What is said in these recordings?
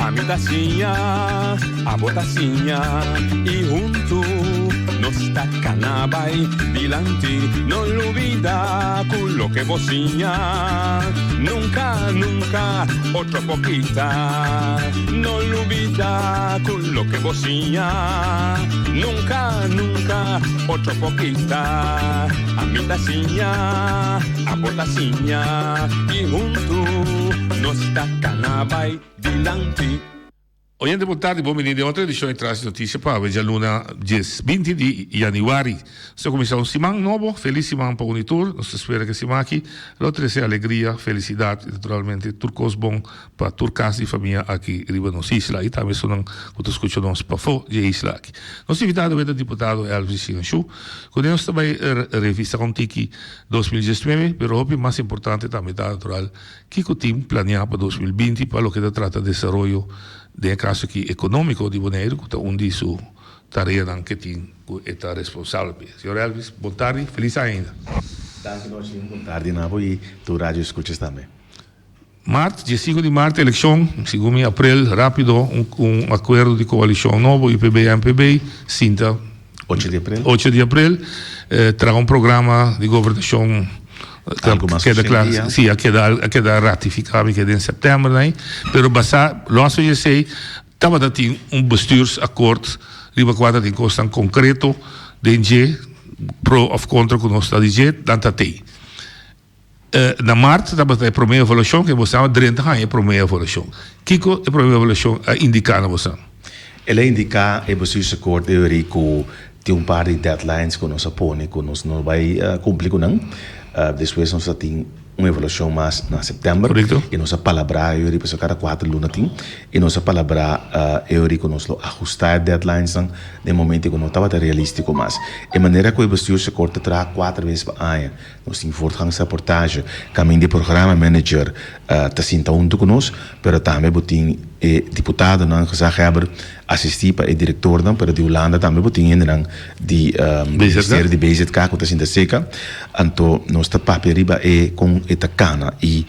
Ami ta siña, abo ta siña y huntu nos ta cana bay dilanti. No lubida cu loke bo siña nunca, nunca otro por kita. No lubida cu loke bo siña nunca, nunca otro por kita. Ami ta siña, abo ta siña y huntu nos ta cana bay dilanti. Oyente bon tardi, bon bini den otro edicion di Tras di Noticia pa awe djaluna dies binti di januari. Nos ta cuminsa un siman nobo, feliz siman pa uni tur. Nos ta spera cu e siman aki lo trece alegria, felicidad y naturalmente tur cos bon pa tur cas di famia aki riba nos isla y tambe esunnan cu ta scucha nos pafo di e isla aki. Nos invitado awe ta diputado Elvis Sinanshu, cu nos ta bay revisa un tiki 2019, pero hopi mas importante tambe ta natural Kiko tin planeá pa 2020 pa loke ta trata desaroyo, den e kaso aki ekonómiko, di Boneiru ku ta un di su tareanan ke tin ku e ta responsabel p'e? Señor Elvis, bon tardi, felis aña ainda. Danki Nochi, bon tardi na bo i tur radio escuchas tambe. Mart, diesinku di mart elekshon, segun mi aprel rápido un akuerdo di koalishon nobo, UPB-MPB, sinta. Ocho di aprel. Ocho di aprel, traha un programa di gobernashon Algo mas keda kla, dia. si, a keda a keda ratifiká mi ke den sèptèmber nai, pero basá lòs van esei tabata tin un bestuursakkoord riba kua ta tin kosnan konkreto den dje, pro òf kontra ku nos ta di dje, nan ta tei. Na mart tabata e prome evaluashon ke bosan a drenta haña e prome evaluashon. Kiko e prome evaluashon a indiká na bosan? El a indiká e bestuursakkoord e ori ku tin un par di deadlines ku nos a pone ku nos no bai kumpli ku nan. Despues nos a tin un evaluashon mas na sèptèmber. Korekto. I nos a palabrá e ori pasobra kada kuater luna tin. I nos a palabrá e ori ku nos lo ahustá e deadlinesnan den momento ku no tabata realístiko mas. E manera ku e bestuursakkoord ta traha kuater bes pa aña. Nos tin voortgangsrapportage, kaminda e programa manager ta sinta huntu ku nos, pero tambe bo tin e diputadonan, gezaghebber, asistí pa e direktornan, pero di Hulanda tambe bo tin hendenan di ministerio di BZK ku ta sinta seka. Anto nos ta papia riba e kon e ta kana i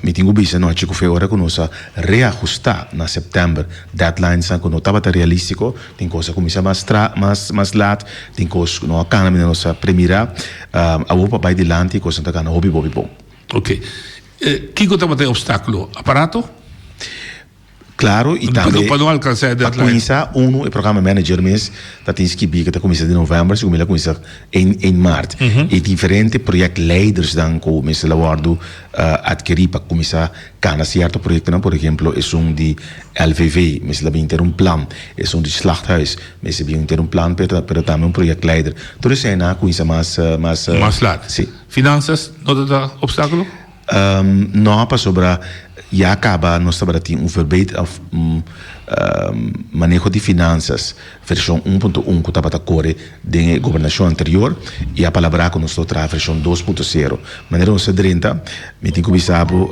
Mi tin ku bisa nochi ku fe ora ku nos a reahustá na sèptèmber deadlinesnan ku no tabata realístiko, tin kos a kuminsá mas tra mas mas lat, tin kos ku no a kana manera nos a premirá. Awor pa bai dilanti e kosnan ta kana hopi hopi bon. Oke. Kiko tabata e opstákulo? Aparato? Claro y tambe Pa no alcansa e pa deadline. cuminsa uno e programa manager mes ta tin skibi cu ta cuminsa di november segun mi la cuminsa een een maart y diferente project leidersnan cu mester la wordo adkeri pa cuminsa cana cierto proyectonan por ehemplo esun di LVV mester la bin ter un plan esun di slachthuis mester bin ter un plan pero pero tambe un project leider tur eseinan a cuminsa mas mas Mas laat. Si. Finanzas no ta ta obstaculo? No, pasobra ya caba nos tabata tin un verbeter of un maneho di finanzas version un punto un cu tabata core den e gobernacion anterior y a palabra cu nos lo traha version dos punto sero. Manera nos a drenta, mi tin cu bisa bo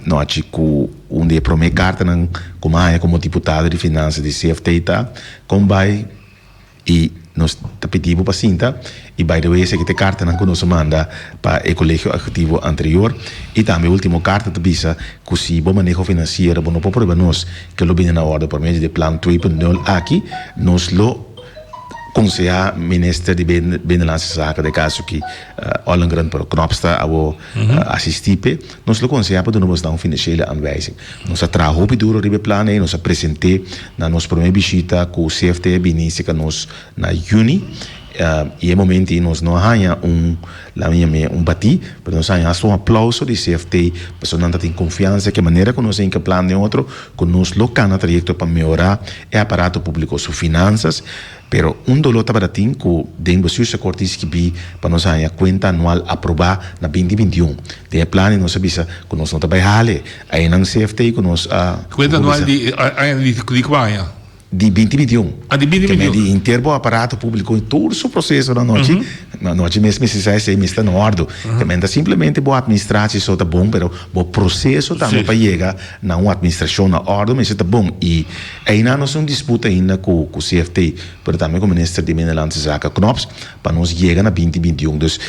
nochi cu un di e prome cartanan cu mi a haya como diputado di finanzas di CFT ta con bay. I nos ta pidi bo pa sinta. I by the way esaki ta e kartanan ku nos a manda pa e kolegio ehekutivo anterior. I tambe e ultimo karta ta bisa ku si bo maneho finansiero bo no por prueba nos ke lo bini na orde por medio di e plan twee punt nul aki, nos lo konsehá minister di Binnenlandse Zaken, den kaso aki Ollongren, pero Knops ta abo asistí p'e. Nos lo konsehá pa duna bosnan un financiële aanwijzing. Nos a traha hopi duro riba e plan ei, nos a present'é na nos promé bishita ku CFT a bini serka nos na yüni. I e momento ei nos no a haña un, laat mi yam'é un batí, pero nos a haña hasta un aplauso di CFT, pasobra nan ta tin konfiansa ku e manera ku nos a hinka plan den otro, ku nos lo kana trayekto pa mehorá e aparato públiko su finansas. Pero un doló tabata tin ku den bestuursakkoord tin skibí pa nos haña kuenta anual aprobá na binti bintiun. Den e plan ei nos a bisa ku nos no ta bai hale. Einan CFT ku nos a Kuenta anual di aña di kua aña? Di binti bintiun. Ah, di binti bintiun. Ke men di henter bo aparato públiko i tur su prosesonan nochi, nochi mes mester sa esei mes ta na òrdu. Ke men ta simplemente bo atministratie so ta bon, pero bo proseso tambe pa yega na un atministrashon na òrdu mester ta bon. I einan nos tin un disputa ainda ku ku CFT, pero tambe ku minister di Binnenlandse Zaken Knops pa nos yega na binti bintiun. Dus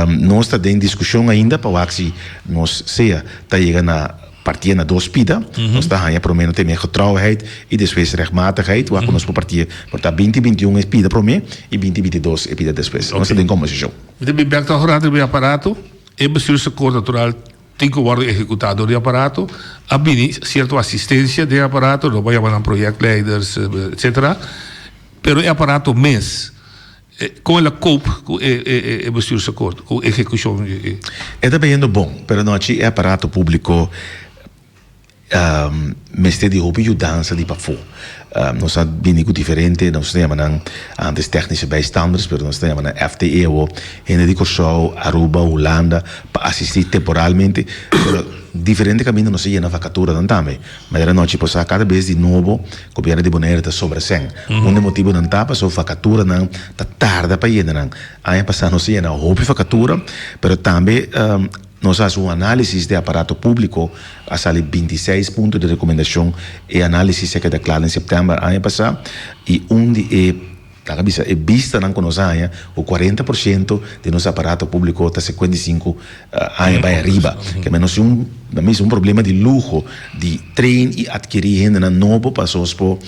nos ta den diskushon ainda pa wak si nos sea ta yega na Partia na dos pida, nos ta haña promé no tene getrouwheid i despues rechtmatigheid, wak ku nos por partia por ta binti 21 e pida promé i binti 22 e pida despues. Nos ta den kombersashon. Mi ta bin bèk tòg rato riba e aparato. E bestuursakkoord natural tin ku wòrdu ehekutá dor di e aparato. A bini sierto asistensia den e aparato, lo bo yama nan projectleiders, etcetera. Pero e aparato mes. Kon el a koop ku e bestuursakkoord, ku ehekushon di e. E ta bayendo bon, pero nochi e aparato públiko mester di hopi yudansa di pafó. Nos a bini ku diferente, nos ta yama nan antes technische bijstanders, pero nos ta yama nan FTE awo, hende di Kòrsou, Aruba, Hulanda pa asistí temporalmente, pero diferente kaminda nos a yena vakaturanan tambe. Manera nochi por sa kada bes di nobo gobierno di Bonaire ta sobra sèn. Un di motibunan ta pasobra vakaturanan ta tarda pa yena nan. Aña pasá nos a yena hopi vakatura, pero tambe nos a hasi un análisis di aparato públiko, a sali 26 punto di rekomendashon. E análisis a keda kla den sèptèmber aña pasá i un di e Nan a bisa e bistanan ku nos a haña ku 40% di nos aparato públiko ta 55 aña bai ariba. Ke men nos tin un, nan bisa un problema di luho di train i atkirí hendenan nobo pa nos por,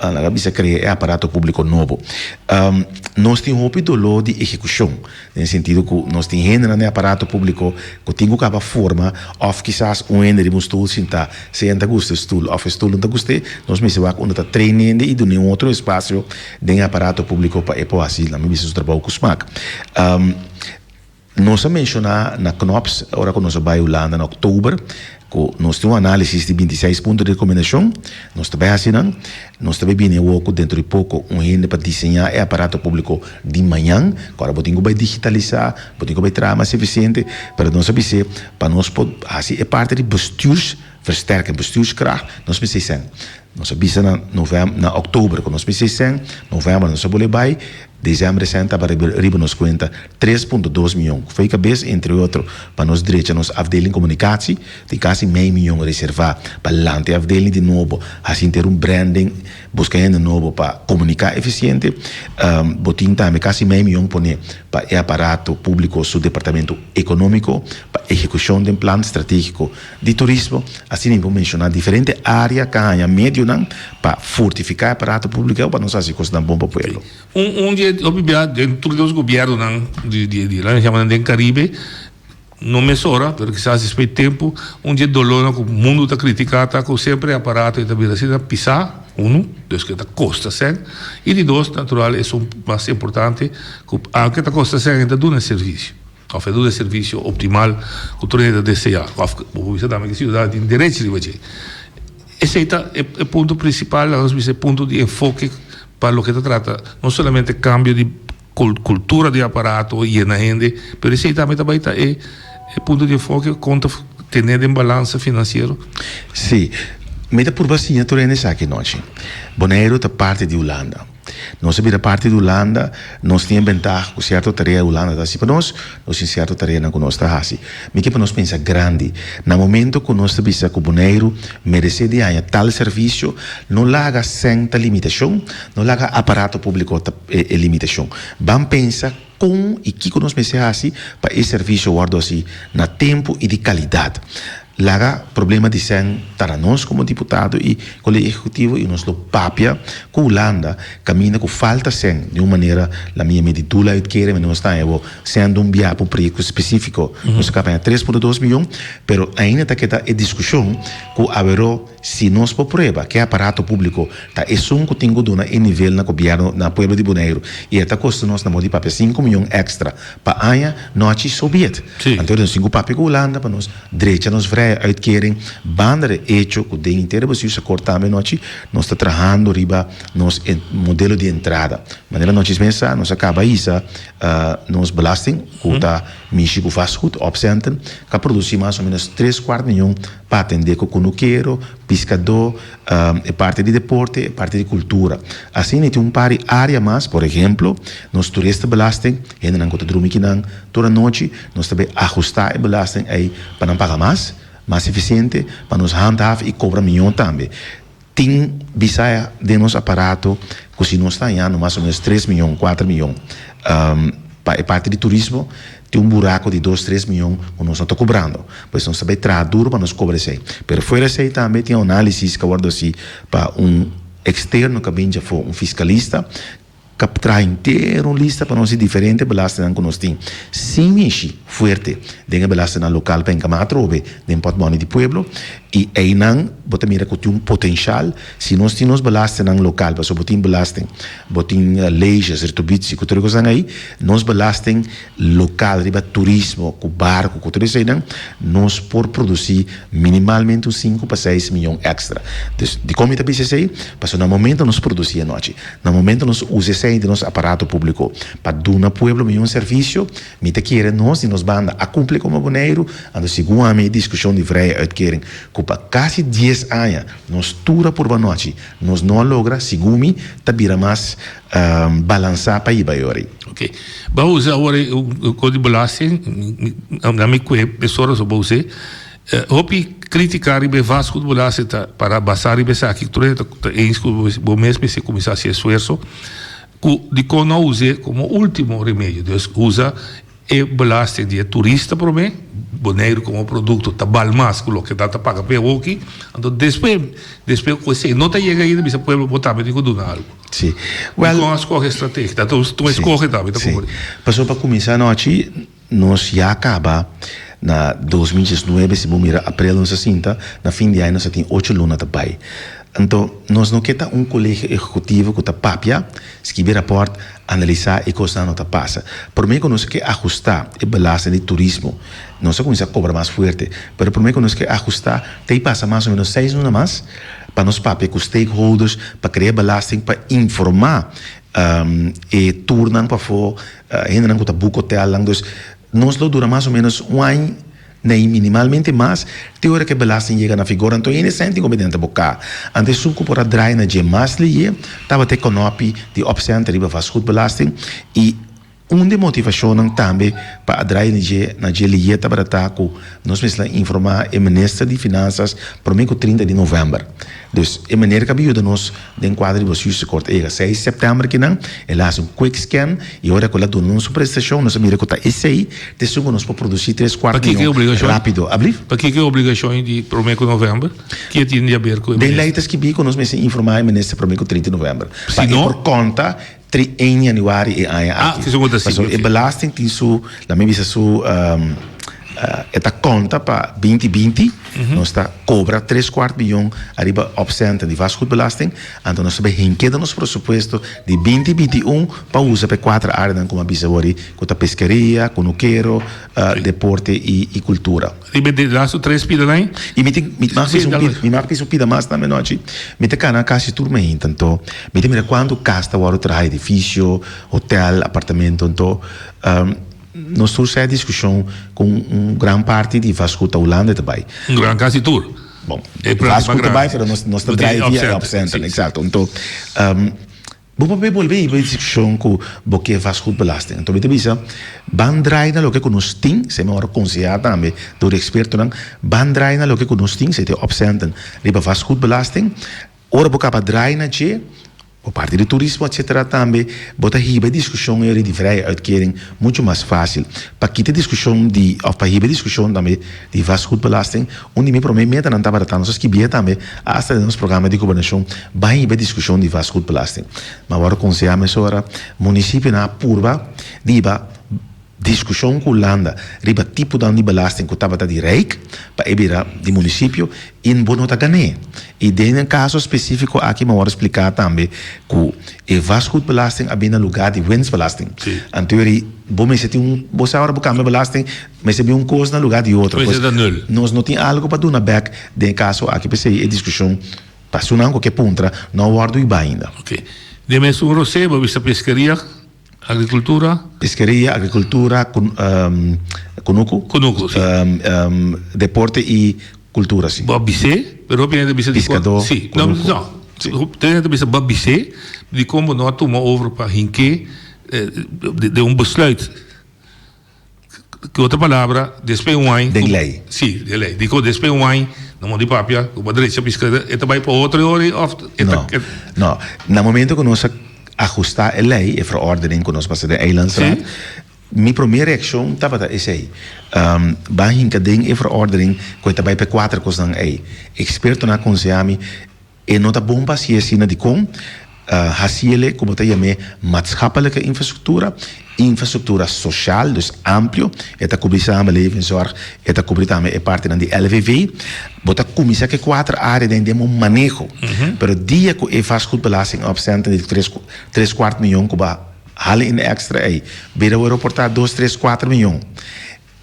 nan a bisa krea e aparato públiko nobo. Nos tin hopi doló di ehekushon. Den sentido ku nos tin hendenan den aparato públiko ku tin ku kaba forma òf kisas un hende riba un stul sintá, sea nan ta gusta e stul òf e stul no ta gust'é, nos mester wak unda ta train hende i dun'é un otro espasio den e aparato públiko pa e por hasi, laat mi bisa, su trabou ku smak. Nos a menshoná na Knops ora ku nos a bai Hulanda na òktober ku nos tin un análisis di 26 punto di rekomendashon, nos ta bai hasi nan. Nos ta bai bini awor ku dentro di poko un hende pa diseñá e aparato públiko di mañan, ku ora bo tin ku bai digitalisá, bo tin ku bai traha mas efisiente, pero nos a bis'é pa nos por hasi e parti di bestuursversterking, bestuurskracht, nos mester sèn. Nos a bisa na novèm, na òktober ku nos mester sèn, novèmber nos a bolbe bai, Desèmber esei tabata riba nos kuenta 3.2 mion. Ku foi kabes, entre otro, pa nos drecha nos afdeling komunikatie, tin kasi mei mion reservá pa lanta e afdeling di nobo, hasi henter un branding, buska hende nobo pa komuniká efisiente. Bo tin tambe kasi mei mion poné pa e aparato públiko su departamento ekonómiko pa ehekushon den plan stratégiko di turismo. Asina mi por menshoná diferente área ka haña medionan pa fortifiká e aparato públiko pa nos hasi kosnan bon pa pueblo. Un un di e hopi bia den tur nos gobiernonan di di di laga yama nan den Caribe no mesora pero kisas despues di tempo un di e dolornan ku mundu ta kritika ta ku semper e aparato e ta bira asina pisa uno dus ke ta kosta sèn i di dos natural esun mas importante ku aunke ta kosta sèn e ta duna e servisio. Òf e duna e servisio optimal ku tur hende ta deseá. Òf bo por bisa tambe ku e siudadano tin derecho riba dje. Esei ta e punto prinsipal, laga nos bisa e punto di enfoke pa loke ta trata no solamente kambio di kultura di aparato, yena hende, pero esei tambe ta bai ta e punto di enfoke kon ta tene den balansa finansiero. Sí, mi ta purba siña tur hende esaki nochi. Boneiru ta parti di Hulanda. Nos a bira parti di Hulanda, nos tin e bentaha ku sierto tarea Hulanda ta hasi pa nos, nos tin sierto tareanan ku nos ta hasi. Mi ke pa nos pensa grandi. Na momento ku nos ta bisa ku Boneiru meresé di haña tal servisio, no laga sèn ta limitashon, no laga aparato públiko ta e limitashon. Ban pensa kon i kiko nos mester hasi pa e servisio wòrdu hasi na tempu i di kalidat. Laga problema di sèn ta na nos komo diputado i Kolegio Ehekutivo i nos lo papia ku Hulanda kaminda ku falta sèn di un manera la mia medi doeluitkering mi nos ta haña bo sèn di un bia pa un proyekto spesífiko nos a kaba haña 3.2 miyon pero ainda ta keda e diskushon ku aweró si nos por prueba ke aparato públiko ta esun ku tin ku duna e nivel na gobièrnu na pueblo di Boneiru i e ta kosta nos na modo di papia 5 miyon èkstra pa aña nochi so be it. Anto nos tin ku papia ku Hulanda pa nos drecha nos vrije uitkering banda de echo ku den inter bestuursakkoord tambe nochi nos ta trahando riba nos modelo di entrada. Manera nochi mes sa nos a kaba hisa nos belasting ku ta mishi ku vastgoed, opcenten, ka produsi mas o menos tres kuart miyon pa atende ku kunukero. piskadó, e parti di deporte, e parti di kultura. Asina e tin un par di área mas, por ehemplo, nos toeristenbelasting, hendenan ku ta drumi kinan tur anochi, nos ta bay ahustá e belasting ei pa nan paga mas, mas efisiente, pa nos handhaaf i kobra mihó tambe. Tin bisa den nos aparato ku si nos ta hañando mas o menos tres miyon, kuater miyon pa e parti di turismo, tin un buraco di dos, tres miyon ku nos no ta kobrando. Pues nos ta bai traha duro pa nos kobra esei. Pero fuera esei tambe tin análisis ku a wòrdu hasi pa un eksterno ku a bin djafó, un fiskalista, Ka traha henter un lista pa nos di diferente belastingnan ku nos tin, sin mishi fuerte den e belastingnan lokal pa enkama atrobe den pòtmòni di pueblo. I einan bo ta mira ku tin un potenshal si nos tin nos belastingnan lokal, pasobra bo tin belasting, bo tin leges, retributie ku tur e kosnan ei, nos belasting lokal riba turismo ku barku ku tur eseinan, nos por produsí minimalmente un sinku pa seis miyon èkstra. Dus dikon mi ta bisa esei? Pasobra na momento nos produsí anochi, Na momento nos usa esei den nos aparato públiko pa duna pueblo mihó servisio, mi ta kere nos di nos banda a kumpli komo Boneiru, anto segun ami e diskushon di vrije uitkering ku pa kasi dies aña nos tur a purba nochi nos no a logra, segun mi ta bira mas balansá pa hiba e ora ei. Ok. Bo a usa awor e kos di belasting, na mi kue mesora so bo us'é. Hopi critica riba e vastgoedbelasting ta para basa riba esaki. Tur hende ta eens cu bo mes mester cuminsa haci esfuerso cu dicon no us'e como ultimo remedio. Dus usa e belasting di e turista prome, Boneiru como producto ta bal mas cu loke nan ta paga p'e awoki. Anto despues, despues cu esey no ta yega ainda bisa pueblo bo tambe tin cu duna algo. Si. Dicon a scoge e strategia? Ta un escoge tambe ta Si. Pasobra pa cuminsa anochi. Nos ya caba na 2019, si bo mira aprel nos a sinta, na fin di aña nos a tin ocho luna ta bay. Anto nos no ke ta un colegio ejecutivo cu ta papia, skibi raport, analisa y cosnan no ta pasa. Prome cu nos ke ahusta e belasting di turismo, nos a cuminsa cobra mas fuerte, pero prome cu nos ke ahusta ta y pasa mas o menos seis luna mas pa nos papia cu stakeholders, pa crea belasting, pa informa e tournan pafó, hendenan ku ta boek hotelnan. Dus nos lo dura mas o ménos un aña nei minimalmente mas te ora ku e belasting yega na vigor. Anto hende senti ku mediante bo ka. Anto esun ku por a draai na dje mas lihé tabata e kònòpi di opcenten riba vastgoedbelasting i un di e motivashonnan tambe pa a draai na dje na dje lihé tabata ta ku nos mester a informá e minister di finansas promé ku 30 di novèmber. Dus e manera ku a bin yuda nos Den kuadro di bestuurstekort e yega seis sèptèmber kinan, el a hasi un quick scan i ora ku el a duna nos un prestashon nos a mira ku ta esei ta esun ku nos por produsí tres kuart mion rápido. Ablief? Pakiko e obligashon di promé ku novèmber? Ke tin di haber ku e minister? Den lei ta skibí ku nos mester informá e minister promé ku 30 novèmber pa e por konta tri ein januari e aña aki. Pasobra e belasting tin su, laat mi bisa su, e ta konta pa binti binti, nos ta kobra tres kuart miyon ariba opcenten di vastgoedbelasting, anto nos ta bay hink'é den nos presupuesto di binti binti un pa usa pa e kuater areanan ku mi a bisa awor ku ta peskeria, kunukero, deporte i kultura. Riba e laatste tres pidanan ei. I mi tin, mi mag bisa un pida, mi mag bisa un pida mas tambe nochi. Mi ta kana kasi tur mainta, anto mi ta mira kuantu kas ta wòrdu traha, edifisio, hotel, apartamento, anto nos tur sa e diskushon ku un gran parti di vastgoed ta Hulanda ta bai. Un gran kasi tur. Bon, vastgoed ta bai pero nos nos ta draai via e opcenten, eksakto. Anto Bo por bay bolbe hiba e diskushon ku bo ke vastgoedbelasting. Anto mi ta bisa, ban draai na loke ku nos tin, esei mi a wòrdu konsehá tambe dor di ekspertonan, ban draai na loke ku nos tin, esei ta e opcenten riba vastgoedbelasting. Ora bo kaba draai na dje, bo parti di turismo etcetera tambe, bo ta hiba e diskushon ei di vrije uitkering muchu mas fásil. Pa kita e diskushon di òf pa hiba e diskushon tambe di vastgoedbelasting, Un di mi promé metanan tabata ta nos a skibié tambe asta den nos programa di gobernashon bai hiba e diskushon di vastgoedbelasting. Mi a wòrdu konsehá mesora munisipionan a purba di hiba diskushon ku Hulanda riba tiponan di belasting ku tabata di Rijk pa e bira di munisipio i bo no ta gan'é. I den e kaso spesífiko aki mi a wòrdu spliká tambe ku e vastgoedbelasting a bin na lugá di winstbelasting. Anto bo mester tin un bo sa ora bo kambia belasting Mester bin un kos na lugá di otro. Pues ta nul. Nos no tin algu pa duna bèk den e kaso aki. P'esei e diskushon pa esunnan ku ke puntra no a wòrdu hiba ainda. Oke. Den mesun rosé bo bisa peskeria, agrikultura. Peskeria, agrikultura, kunuku. Kunuku, si. Deporte i kultura, si. Bo a bis'é? Pero hopi hende ta bisa dikon. Piskadó, Sí, no, kunuku. no. Sí. Hopi hende ta bisa bo a bis'é dikon bo no a tuma over pa hink'é den un besluit. Ku otro palabra, despues un aña. Den lei. Sí, den lei. Dikon despues un aña no modo di papia ku bo a drecha piska e ta bai pa otro ora òf e ta. No, no. Na momento ku nos a ahustá e lei, e verordening ku nos pasa den Eilandsraad, mi promé reakshon tabata esei. Ban hinka den e verordening ku e ta bai pa e kuater kosnan ei. Ekspertonan a konsehá mi. E no ta bon pa hasi asina dikon hasiele ku bo ta yam'é maatschappelijke infrastruktura, infrastruktura soshal, dus amplio, e ta kubri samenlevingszorg, e ta kubri tambe e partinan di LVV. Bo ta kuminsá ku e kuater área den den bo maneho, pero dia ku e vastgoedbelasting opcenten di tres tres kuart miyon ku bo a hala in extra ei bira wòrdu portá dos tres kuater miyon.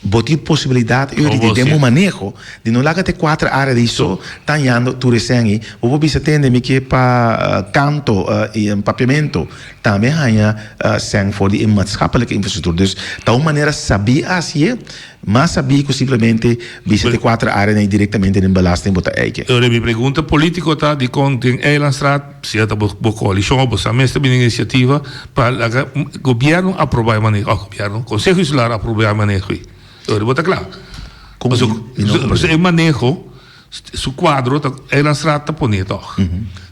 Bo tin posibilidat eur di den bo maneho di no laga te kuater área di so ta hañando tur esei ei. Bo por bisa tende mi ke pa kanto i papiamentu tambe haña sèn for di e maatschappelijke infrastruktuur. Dus ta un manera sabí hasié, mas sabí ku simplemente bisa te kuater áreanan ei direktamente den belasting bo ta eike. Eur mi pregunta polítiko ta dikon den Eilandstraat Sea ta bo coalicion of bo sa mes ta bini iniciativa pa laga gobierno aproba e maneho, of gobierno, Conseho Insular aproba e maneho ei. Ora bo ta cla. Pasobra e maneho, su cuadro ta Eilandsraad ta pone toch.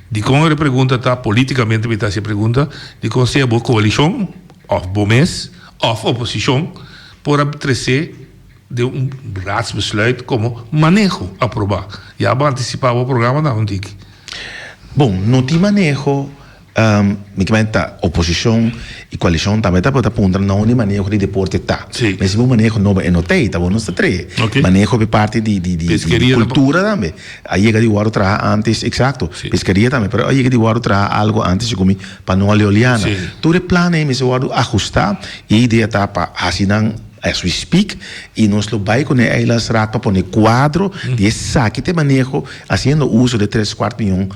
Dicon e pregunta ta, politicamente mi ta haci e pregunta, dicon sea bo coalicion of bo mes of oposicion por a trece Den un raadsbesluit komo maneho aprobá. Ya bo antisipá bo programa na un tiki. Bon, no tin maneho, mi ke mende ta oposishon i koalishon tambe ta por ta puntra na unda e maneho di deporte ta. Sí. Mester bo maneho nobo e no ta ei, ta bo nos ta tree. Oké. Maneho pe parti di di di Peskeria tambe. kultura tambe. A yega di wòrdu traha ántes, eksakto. Sí. Peskeria tambe, pero a yega di wòrdu traha algu ántes segun mi pa Noli Oliana. Sí. Tur e plannan ei mester wòrdu ahustá i e idea ta pa hasi nan. As we speak, y nos lo bay cu ne Eilandsraad pa pone cuadro di esaki t'e maneho haciendo uso d'e tres cuart miyon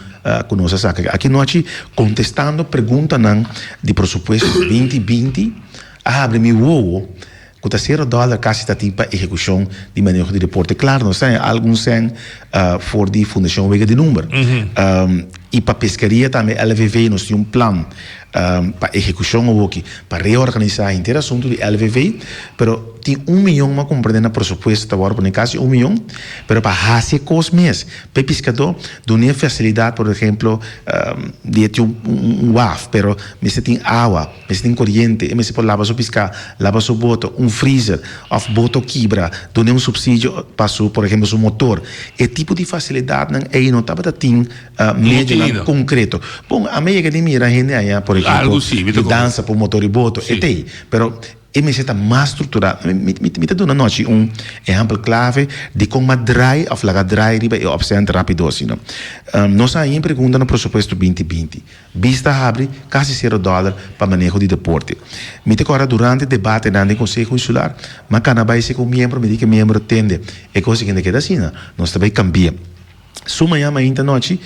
cu nos a saca. Aki nochi contestando preguntanan di presupuesto binti binti a habri mi wowo cu ta cero dollar casi ta tin pa ehecucion di maneho di deporte. Claro nos ta haña algun cen for di Fundacion Wega di Number y pa pescaria tambe LVV nos tin un plan. Pa ehekushon awoki, pa reorganisá henter asuntu di LVV, pero tin un miyon m'a komprendé na presupuesto ta wòrdu pone kasi un miyon, pero pa hasi e kos mes, pa e piskadó dun'é fasilidat, por ehemplo, di e tin un waf, pero mester tin awa, mester tin koriente, e mester por laba su piská, laba su boto, un freezer, òf boto kibra, dun'é un supsidio pa su, por ehemplo, su motor. E tipo di fasilidatnan ei no tabata tin. Medionan concreto. Bon, ami a yega di mira hende aña, por ejemplo, yudansa pa un motor di boto, e t'ei. Pero e mester ta mas structura. Mi ta duna nochi un ehempel clave di con m'a draai of laga draai riba e opcent rapido asina. Nos a haña e pregunta na presupuesto binti binti. Bista habri casi cero dollar pa maneho di deporte. Mi ta corda durante debatenan den Conseho Insular, m'a cana bay seca un miembro, mi di cu e miembro tende e cos aki ta keda asina, nos ta bay cambia. Su mañan mainta nochi,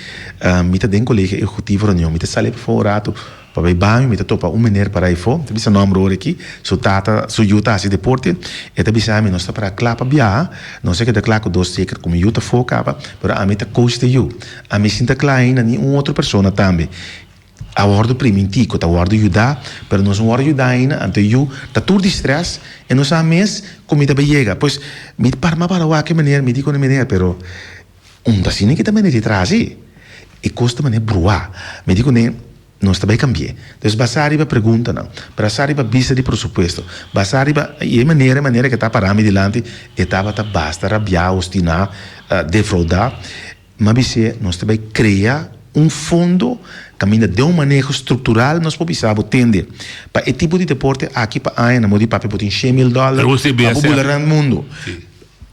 mi ta den Colegio Ejecutivo reunion. Mi ta sali pafó un rato pa bai baño, mi ta topa un meneer para ayfó, mi ta bisa nomber ora aki, su tata, su yu ta hasi deporte. E ta bisa mi, nos ta para kla pa biaha, nos a keda kla ku dos zeker ku mi yu ta afó kaba, pero ami ta coach di yu. Ami sin ta kla ainda ni un otro persona tambe. A wòrdu primintí ku ta wòrdu yudá, pero nos no wòrdu yudá ainda, anto e yu ta tur di strès, e no sa mes ku mi ta bai yega. Pues, mi para mi a para wak e meneer, mi di ku e meneer, pero un ta asina ki ta mende di traha si? E kos ta manera bruá. Mi di kuné, nos ta bai kambi'é. Entonces, basá riba preguntanan, basá riba bista di presupuesto, basá riba, i e manera, e manera ku e ta pará mi dilanti, e tabata basta rabiá, ostiná, defroudá. M'a bis'é, nos ta bai krea un fondo kaminda den un maneho struktural nos por bisa bo tende pa e tipo di deporte aki pa aña na modo di papia bo tin shen mil dòler pa bo bula rènt mundu.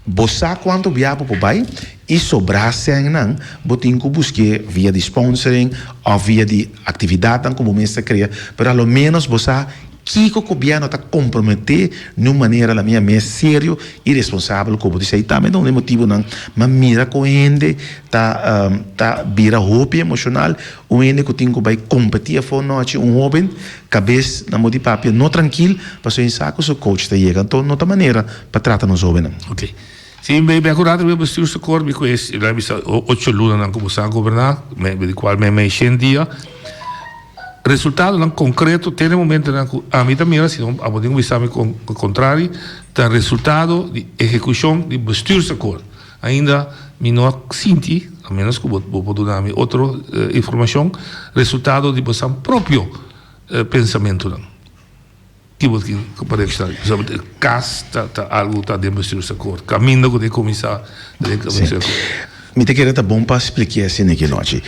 Bo sa kuantu bia bo por bai i sobrá sènnan bo tin ku busk'é via di sponsoring òf via di aktividatnan ku bo mes ta krea pero a lo ménos bo sa Kiko gobièrnu ta komprometé n'un manera la mia mes serio i responsabel ku bo di esei tambe ta un di e motibunan m'a mira kon hende ta ta bira hopi emoshonal, un hende ku tin ku bai kompetí afó nochi, un hóben kabes na modo di papia no trankil pasobra e sa ku su coach ta yega anto no ta manera pa trata nos hóbennan. Ok. Si mi mi acorda riba bestuursakkoord mi ku e la bisa ocho lunanan ku bo sa goberná di kual mei mei shen dia. Resultadonan konkreto te na e momentonan ku ami ta mira, si no abo tin ku bisa mi kontrari, ta resultado di ehekushon di bestuursakkoord. Ainda mi no a sinti, a menos ku bo por duna mi otro informashon, resultado di bosan propio pensamentunan. Ki bo tin pa reakshoná? Pasobra kas ta ta algu ta den bestuursakkoord. Kaminda ku tin kuminsá ta den bestuursakkoord. Mi ta kere ta bon pa splikié asina aki nochi.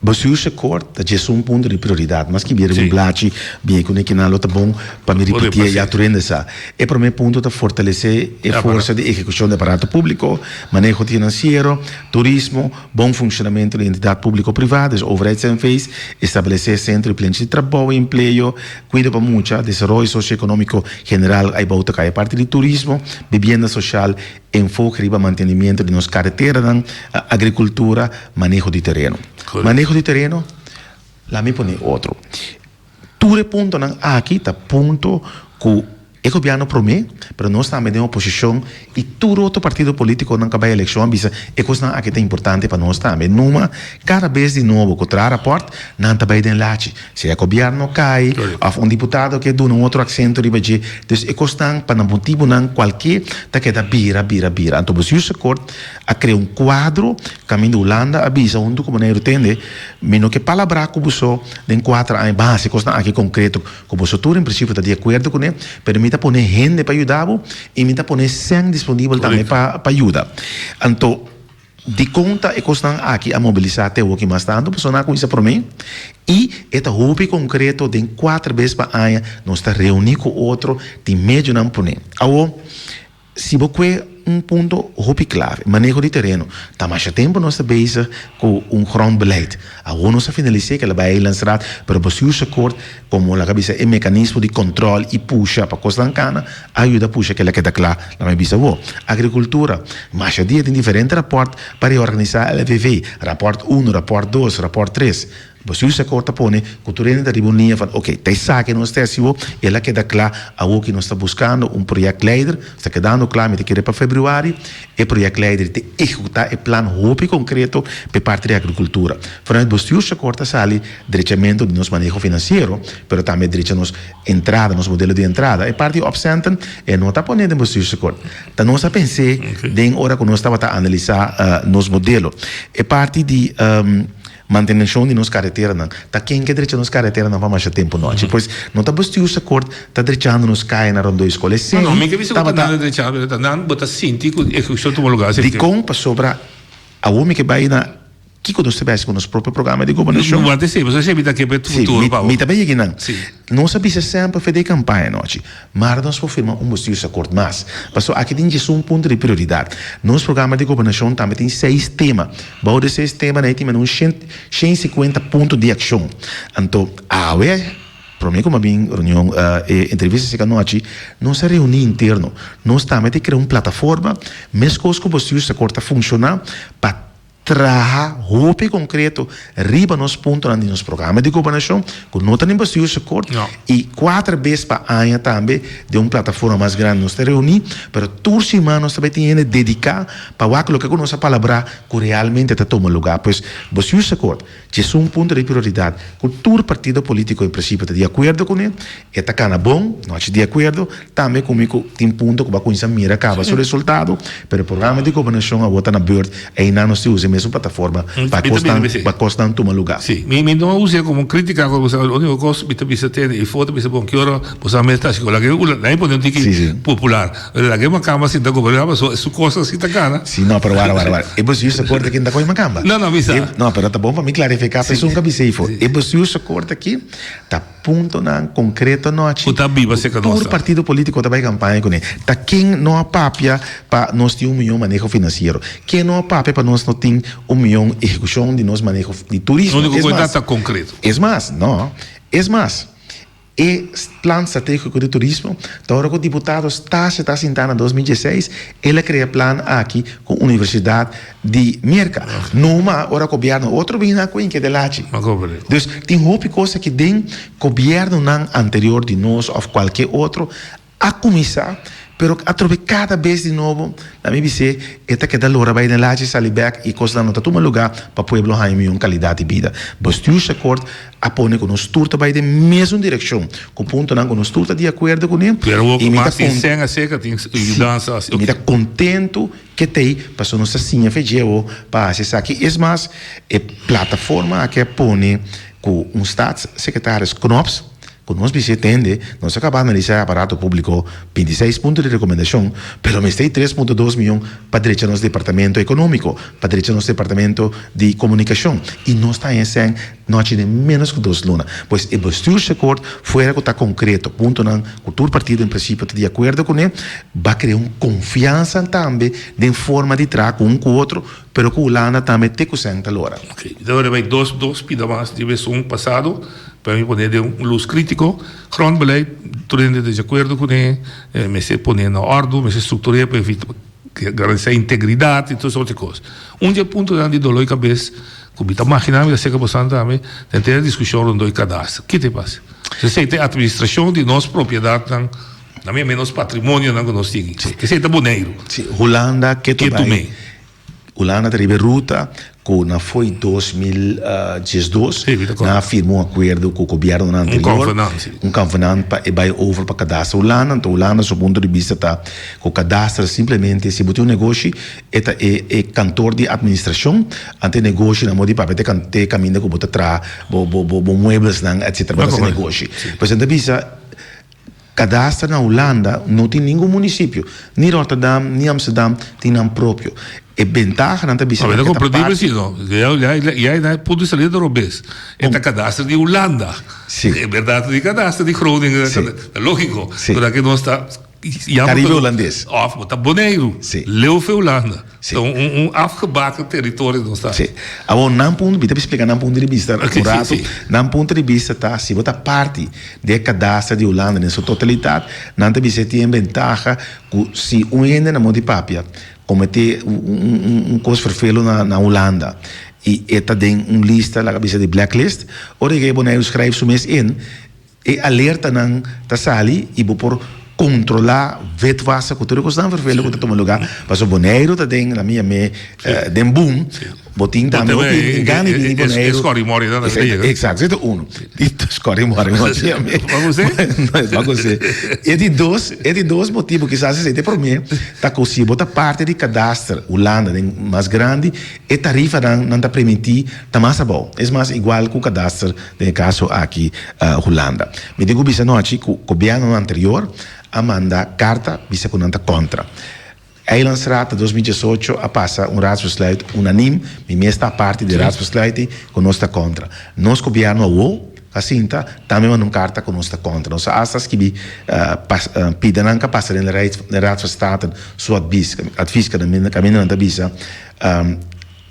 Bestuursakkoord ta djes un punto di prioridat. Mas ki bira un blachi bien ku nekinan lo ta bon pa mi ripitié ya tur hende sa. E promé punto ta fortalesé e forsa di ehekushon di aparato públiko, maneho finansiero, turismo, bon funshonamentu di entidat públiko-privá, dus overheids-NV's, establesé sentro i plenchi di trabou i empleo, Kuido pa mucha, desaroyo sosioekonómiko general ai bou ta kai. Aparte di turismo, bibienda soshal, enfoke riba mantenimiento di nos kareteranan, agrikultura, maneho di tereno. Maneho di tereno, laat mi pone otro. Tur e puntonan aki ta punto ku e gobièrnu promé, pero nos tambe den oposishon i tur otro partido polítikonan ku a bai elekshon a bisa e kosnan aki ta importante pa nos tambe. Numa kada bes di nobo ku traha rapòrt, nan ta bai den lachi. Sea gobièrnu kai òf un diputado ke duna un otro aksento riba dje. Dus e kosnan pa nan motibunan kualke ta keda bira, bira, bira. Anto Bestuursakkoord a krea un kuadro kaminda Hulanda a bisa huntu ku Boneiru tende, mi no ke palabrá ku boso den kuater aña ban hasi e kosnan aki konkreto. Ku boso tur en prinsipio ta di akuerdo kuné, pero mi ta pone hende pa yuda bo i mi ta pone sèn disponibel tambe pa pa yuda. Anto, dikon ta e kosnan aki a mobilisá te awoki mas tantu? Pasobra nan a kuminsá promé i e ta hopi konkreto den kuater bes pa aña nos ta reuní ku otro, tin medionan pone. Awor, Si bo kue un punto hopi klave, maneho di tereno. Ta masha tempu nos ta bezig ku un grondbeleid. Awor nos a finalis'é ke la bai Eilandsraad, pero Bestuursakkoord, komo laga bisa e mekanismo di kòntròl i pusha pa kosnan kana, a yuda pusha ke la keda kla, laga mi bisa awor. Agrikultura, masha dia tin diferente rapòrt pa reorganisá LVV, rapòrt unu, rapòrt dos, rapòrt tres. Bestuursakkoord ta pone ku tur hende ta riba un liña van oke, ta esaki nos ta hasi bo, el a keda kla, awor ki nos ta buskando un projectleider, ta kedando kla, mi ta kere pa februari, e projectleider ta ehekutá e plan hopi konkreto pa e parti di agrikultura. Vanuit bestuursakkoord ta sali drechamentu di nos maneho finansiero, pero tambe drecha nos entrada, nos modelo di entrada. E parti opcenten e no ta pone den bestuursakkoord. Ta nos a pens'é den ora ku nos tabata analisá nos modelo. E parti di. Manteneshon di nos kareteranan. Ta ken ke drecha nos kareteranan pa masha tempu nochi? Pues no ta bestuursakkoord ta drechando nos kayanan rondó e skol. Esei No, no, mi ke bisa ku ta tabata. nan drechando, pero ta nan bo ta sinti ku ehekushon tuma lugá esei. Dikon? Pasobra awor mi ke bai na kiko nos ta bai hasi ku nos propio programa di gobernashon. No wak esei, pasobra esei mi ta ke pa e Sí, futuro mi, pa mi awor. ta bai yega nan. Sí. Nos a bisa semper fe den kampaña nochi, Mara nos por firma un bestuursakkoord mas. Pasobra aki tin djesun punto di prioridat. Nos programa di gobernashon tambe tin seis tema. Bou di seis tema nan e tin mene un shen shen sikuenta punto di akshon. Anto awe, prome ku mi a bin reunion e entrevista esaki anochi, nos a reuní interno. Nos tambe ta krea un plataforma, meskos ku bestuursakkoord ta funshoná, pa Traha hopi konkreto riba nos puntonan di nos programa di gobernashon, ku no ta den bestuursakkoord, i kuater bes pa aña tambe den un plataforma mas grandi nos ta reuní, pero tur siman nos ta bai tin hende dediká pa wak loke ku nos a palabrá ku realmente ta tuma lugá. Pues bestuursakkoord djes un punto di prioridat ku tur partido polítiko en prinsipio ta di akuerdo kuné. E ta kana bon, no haci di acuerdo, tambe cu mi cu tin punto cu bo a cuminsa mira caba su resultado, pero e programa di gobernacion awor ta na beurt, eynan nos tin usa e mesun plataforma pa Mi ta cosnan, mira mi pa cosnan tuma luga. Si, mi mi no a usa como critica cu bo unico cos mi ta bisa tene y foto bisa bon ki ora bo sa mes ta haci cu laga e laga e pone un tiki Si, si. popular, laga e macamba sinta goberna pasobra su cos asi ta cana. Si, no, pero wara, wara, wara, e bestuursakkoord aki no ta coge macamba. No, no, mi sa. E, no, pero ta bon pa mi clarifica pa Si. esun ka bisa eyfo. Si. E bestuursakkoord aki ta. Puntonan konkreto anochi Ku ta biba serka nos tur ta. partido politiko ta bai kampaña kuné. Ta ken no a papia pa nos tin un mion maneho finansiero? Ken no a papia pa nos no tin un mion ehekushon di nos maneho di turismo? Úniko Es ku e ta mas, ta konkreto. es mas, no, es mas, e plan stratégiko di turismo ta ora ku diputado Stasia ta sintá na 2016, el a krea plan aki ku Universidat di Merka. Numa ora gobièrnu otro bini nan ku inke delachi. Dus tin hopi kos aki den gobièrnunan anterior di nos òf kualke otro a kuminsá. Pero atrobe kada bes di nobo, na mi bis'é, e ta keda lora bai den lachi sali bèk i kosnan no ta tuma lugá pa pueblo haña mion kalidat di bida. Bestuursakkoord a pone ku nos tur ta bai den mesun direkshon, ku puntonan ku nos tur ta di akuerdo kuné. Pero awor ku mas tin sèn aserka tin yudansa asi. Mi ta kontentu ke t'ei pasobra nos ta siña fe dje pa hasi esaki. Es mas, e plataforma aki a pone ku un staatssecretaris Knops, Ku nos bis'é tende, nos a kaba analisá e aparato públiko, 26 punto di rekomendashon, pero mester ei 3.2 mion pa drecha nos departamento ekonómiko, pa drecha nos departamento di komunikashon, i nos ta haña esèn nochi den ménos ku dos luna. Pues e bestuursakkoord, fuera ku ta konkreto, puntonan ku tur partido en prinsipio ta di akuerdo kuné, ba krea un konfiansa tambe den forma di traha ku un ku otro, pero ku Hulanda tambe te ku sèn ta lora. Oké, mi ta worde bai dos dos pida mas di esun pasado pa mi pone den un lus kritiko. Grondbeleid, tur hende ta di akuerdo kuné, mester pone na òrdu, mester struktur'é pa evita garantisá integridat i tur sorti kos. Un di e puntonan di doló di kabes ku mi ta maginá mi ta seka bosan tambe ta henter e diskushon rondó e kadaster. Ki ta e pasa? Esei ta e atministrashon di nos propiedatnan. Na mi nos patrimonionan ku nos tin. Esei ta Boneiru. Sí, Hulanda ketu bai. Hulanda ta riba e ruta ku na fo'i 2012 nan a firma un akuerdo ku gobièrnunan anterior. Un konvenant, sí. Un konvenant pa e bai over pa kadastra Hulanda. Anto Hulanda su punto di bista ta ku kadastra simplemente si bo tin un negoshi e ta e e kantor di administrashon. Anto e negoshi nan bo di papia ta e kaminda ku bo ta traha bo bo bo mueblesnan etcetera bo ta hasi negoshi. Pues nan ta bisa. Kadastra na Hulanda no tin ningun munisipio, ni Rotterdam ni Amsterdam tin nan propio. E bentahanan ta bisa ku e ta parti. Ya na e punto di salida ta robes. E ta kadastra di Hulanda. E berdat di kadastra di Groningen ta logiko. Pero aki nos ta. Karibe Hulandes. Of bo ta Boneiru. Leu fe Hulanda. Sí. Ta un un afgebakken territorio nos ta. Sí. Awor nan punto, mi ta splika nan punto di bista Oké, un sí, rato. sí. Nan punto di bista ta si bo ta parti di e kadastra di Hulanda den su totalitat, nan ta bisa e tin e bentaha ku si un hende na modo di papia kometé un un un kos ferfelu na na Hulanda i e ta den un lista laga bisa di blacklist, ora yega e Boneiru skrijf su mes in, E alertanan ta sali i bo por kontrolá witwassen ku tur e kosnan fervelo ku ta tuma lugá. Pasobra Boneiru ta den, laat mi yam'é, den boom. Bo tin tambe hopi gana di bini Boneiru. E skòrimòri nan ta yega. Eksakto, esei ta unu. Di skòrimòri no ta yam'é. Wak kusé? E di dos, e di dos motibu kisas esei ta e promé, ta ku si bo ta parti di kadaster Hulanda den mas grandi, e tarifanan nan ta permití ta mas abou. Es mas igual ku kadaster Den e kaso aki Hulanda. Mi tin ku bisa nochi ku gobièrnunan anterior a manda karta bisa ku nan ta kontra. Eilandsraad na 2018 a pasa un raadsbesluit unanim, mi mes ta parti di e raadsbesluit ei, ku nos ta kontra. Nos gobièrnu awo a sinta tambe manda un karta ku nos ta kontra. Nos a asta skibi pida nan ka pasa den Raad van Staten su advis, advis kaminda nan ta bisa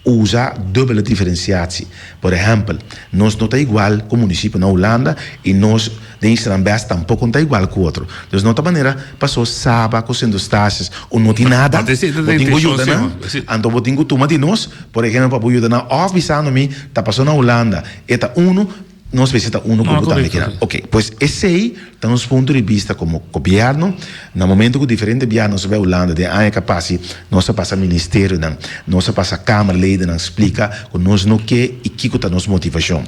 Usa dubbele diferenciatie. Por ehempel, nos no ta igual cu municipio na Hulanda y nos den Islanan Bes tampoco no ta igual cu otro. Dus no ta manera paso Saba cu Sint Eustatius o no tin nada, bo tin cu yuda nan, anto bo tin cu tuma di nos, por ehempel pa bo yuda nan of bisando mi ta paso na Hulanda e ta uno, Nos mester ta uno ku bo tambe kinan. Oke, pues esei ta nos punto di bista komo gobièrnu. Na momento ku diferente bia nos a bai Hulanda den aña ku a pasi, nos a pasa ministerionan, nos a pasa kamerledennan splika ku nos no ke i kiko ta nos motivashon.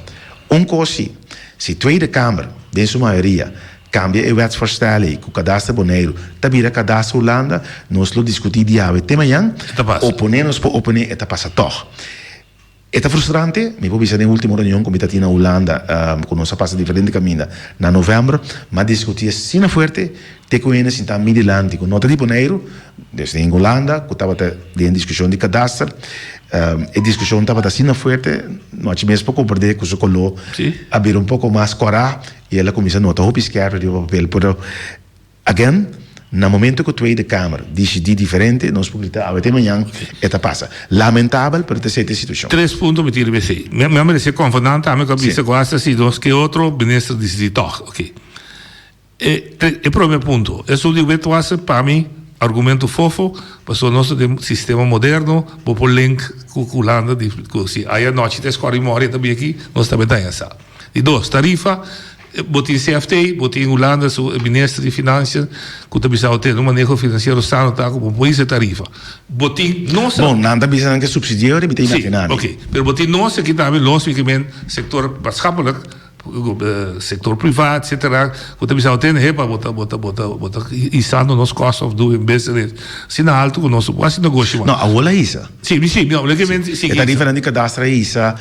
Un kos si, si Tweede Kamer den su mayoria kambia e wetsvoorstel ei ku Kadaster Boneiru ta bira Kadaster Hulanda, nos lo diskutí diawe te mañan. Oponé nos por oponé, e ta pasa tòg. E ta frustrante, mi por bisa den ultimo reunion ku mi ta tin na Hulanda ku nos a pasa diferente kaminda na novèmber, m'a diskutí asina fuerte te ku hende sinta mi dilanti ku no ta di Boneiru, des den Hulanda, ku tabata den diskushon di kadaster. E diskushon tabata asina fuerte, nochi mes por komprendé ku su koló a bira un poko mas kòrá i el a kuminsá nota hopi skèrp riba papel, pero Again, na momento cu Tweede Kamer dicidi diferente, nos por grita awe te mañan, e ta pasa. Lamentabel, pero ta esey ta e situacion. Tres punto mi tin riba esey. Mi a merece convenant tambe cu a bisa cu hasta si nos ke otro minister dicidi toch. Ok. E e prome punto, esun di witwassen pa mi argumento fofo, pasobra nos ta den sistema moderno, bo por link cu Hulanda di cu si aya nochi ta escora y mori e ta bin aki, nos tambe ta haña sa. Di dos, tarifa. Bo tin CFT, bo tin Hulanda su minister di financiën ku ta bisa bo tene un maneho finansiero sano ta ku bo por hisa e tarifa. Bo tin nos. Bon, nan ta bisa nan ke subsidi'é ora mi ta imaginá mi. Si, oke. Pero bo tin nos aki tambe, nos mi ke men sektor maatschappelijk, sektor priva, etcetera, ku ta bisa bo tene, hepa, bo ta, bo ta, bo ta, bo ta hisando nos cost of doing business asina haltu ku nos no por hasi negoshi mas. No, awor a hisa. Si, mi si, mi no, ke men si. E tarifanan di kadastra a hisa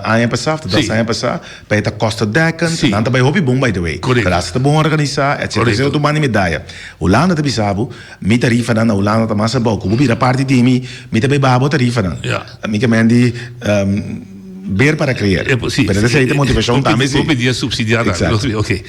aña pasá òf ta dos aña pasá. Pa e ta kostendekkend, nan ta bai hopi bon by the way. Kadastra ta bon organisá, etcetera. Esei otro banda di medaya. Hulanda ta bisa bo, mi tarifanan na Hulanda ta mas abou. Ku bo bira parti di mi, mi ta bai baha bo tarifanan. Mi ke men di ver para creer. Pero esei ta motivashon tambe si. Bo pidi a subsidiá tambe. Oke.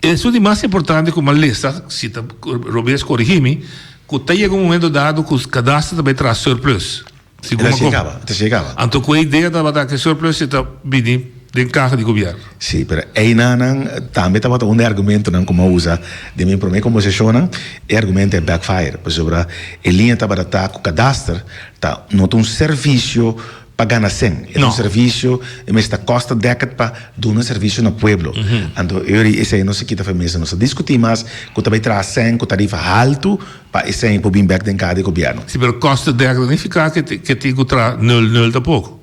Esun di mas importante ku mi a lesa, si ta robes korigí mi, ku ta yega un momento dado ku kadastra ta bai traha surplus. Segun mi a kom. E ta siga kaba. Anto ku e idea tabata ku e surplus e ta bini den kaha di gobièrnu. Sí, pero einanan tambe tabata un di e argumentonan ku mi a usa den mi promé kombersashonnan. E argumento e backfire, pasobra e liña tabata ta ku kadaster ta no ta un servisio pa gana sen. E ta un servisio, e mester ta kosta dèkert pa duna servisio na pueblo. Anto e ora esei no se kita for mesa. Nos ta diskutí mas ku ta bai traha sen ku tarifa haltu pa e sen por bin bèk den kaha di gobièrnu. Si, pero kosta dèkert no nifiká ke tin ku traha nul nul tampoko.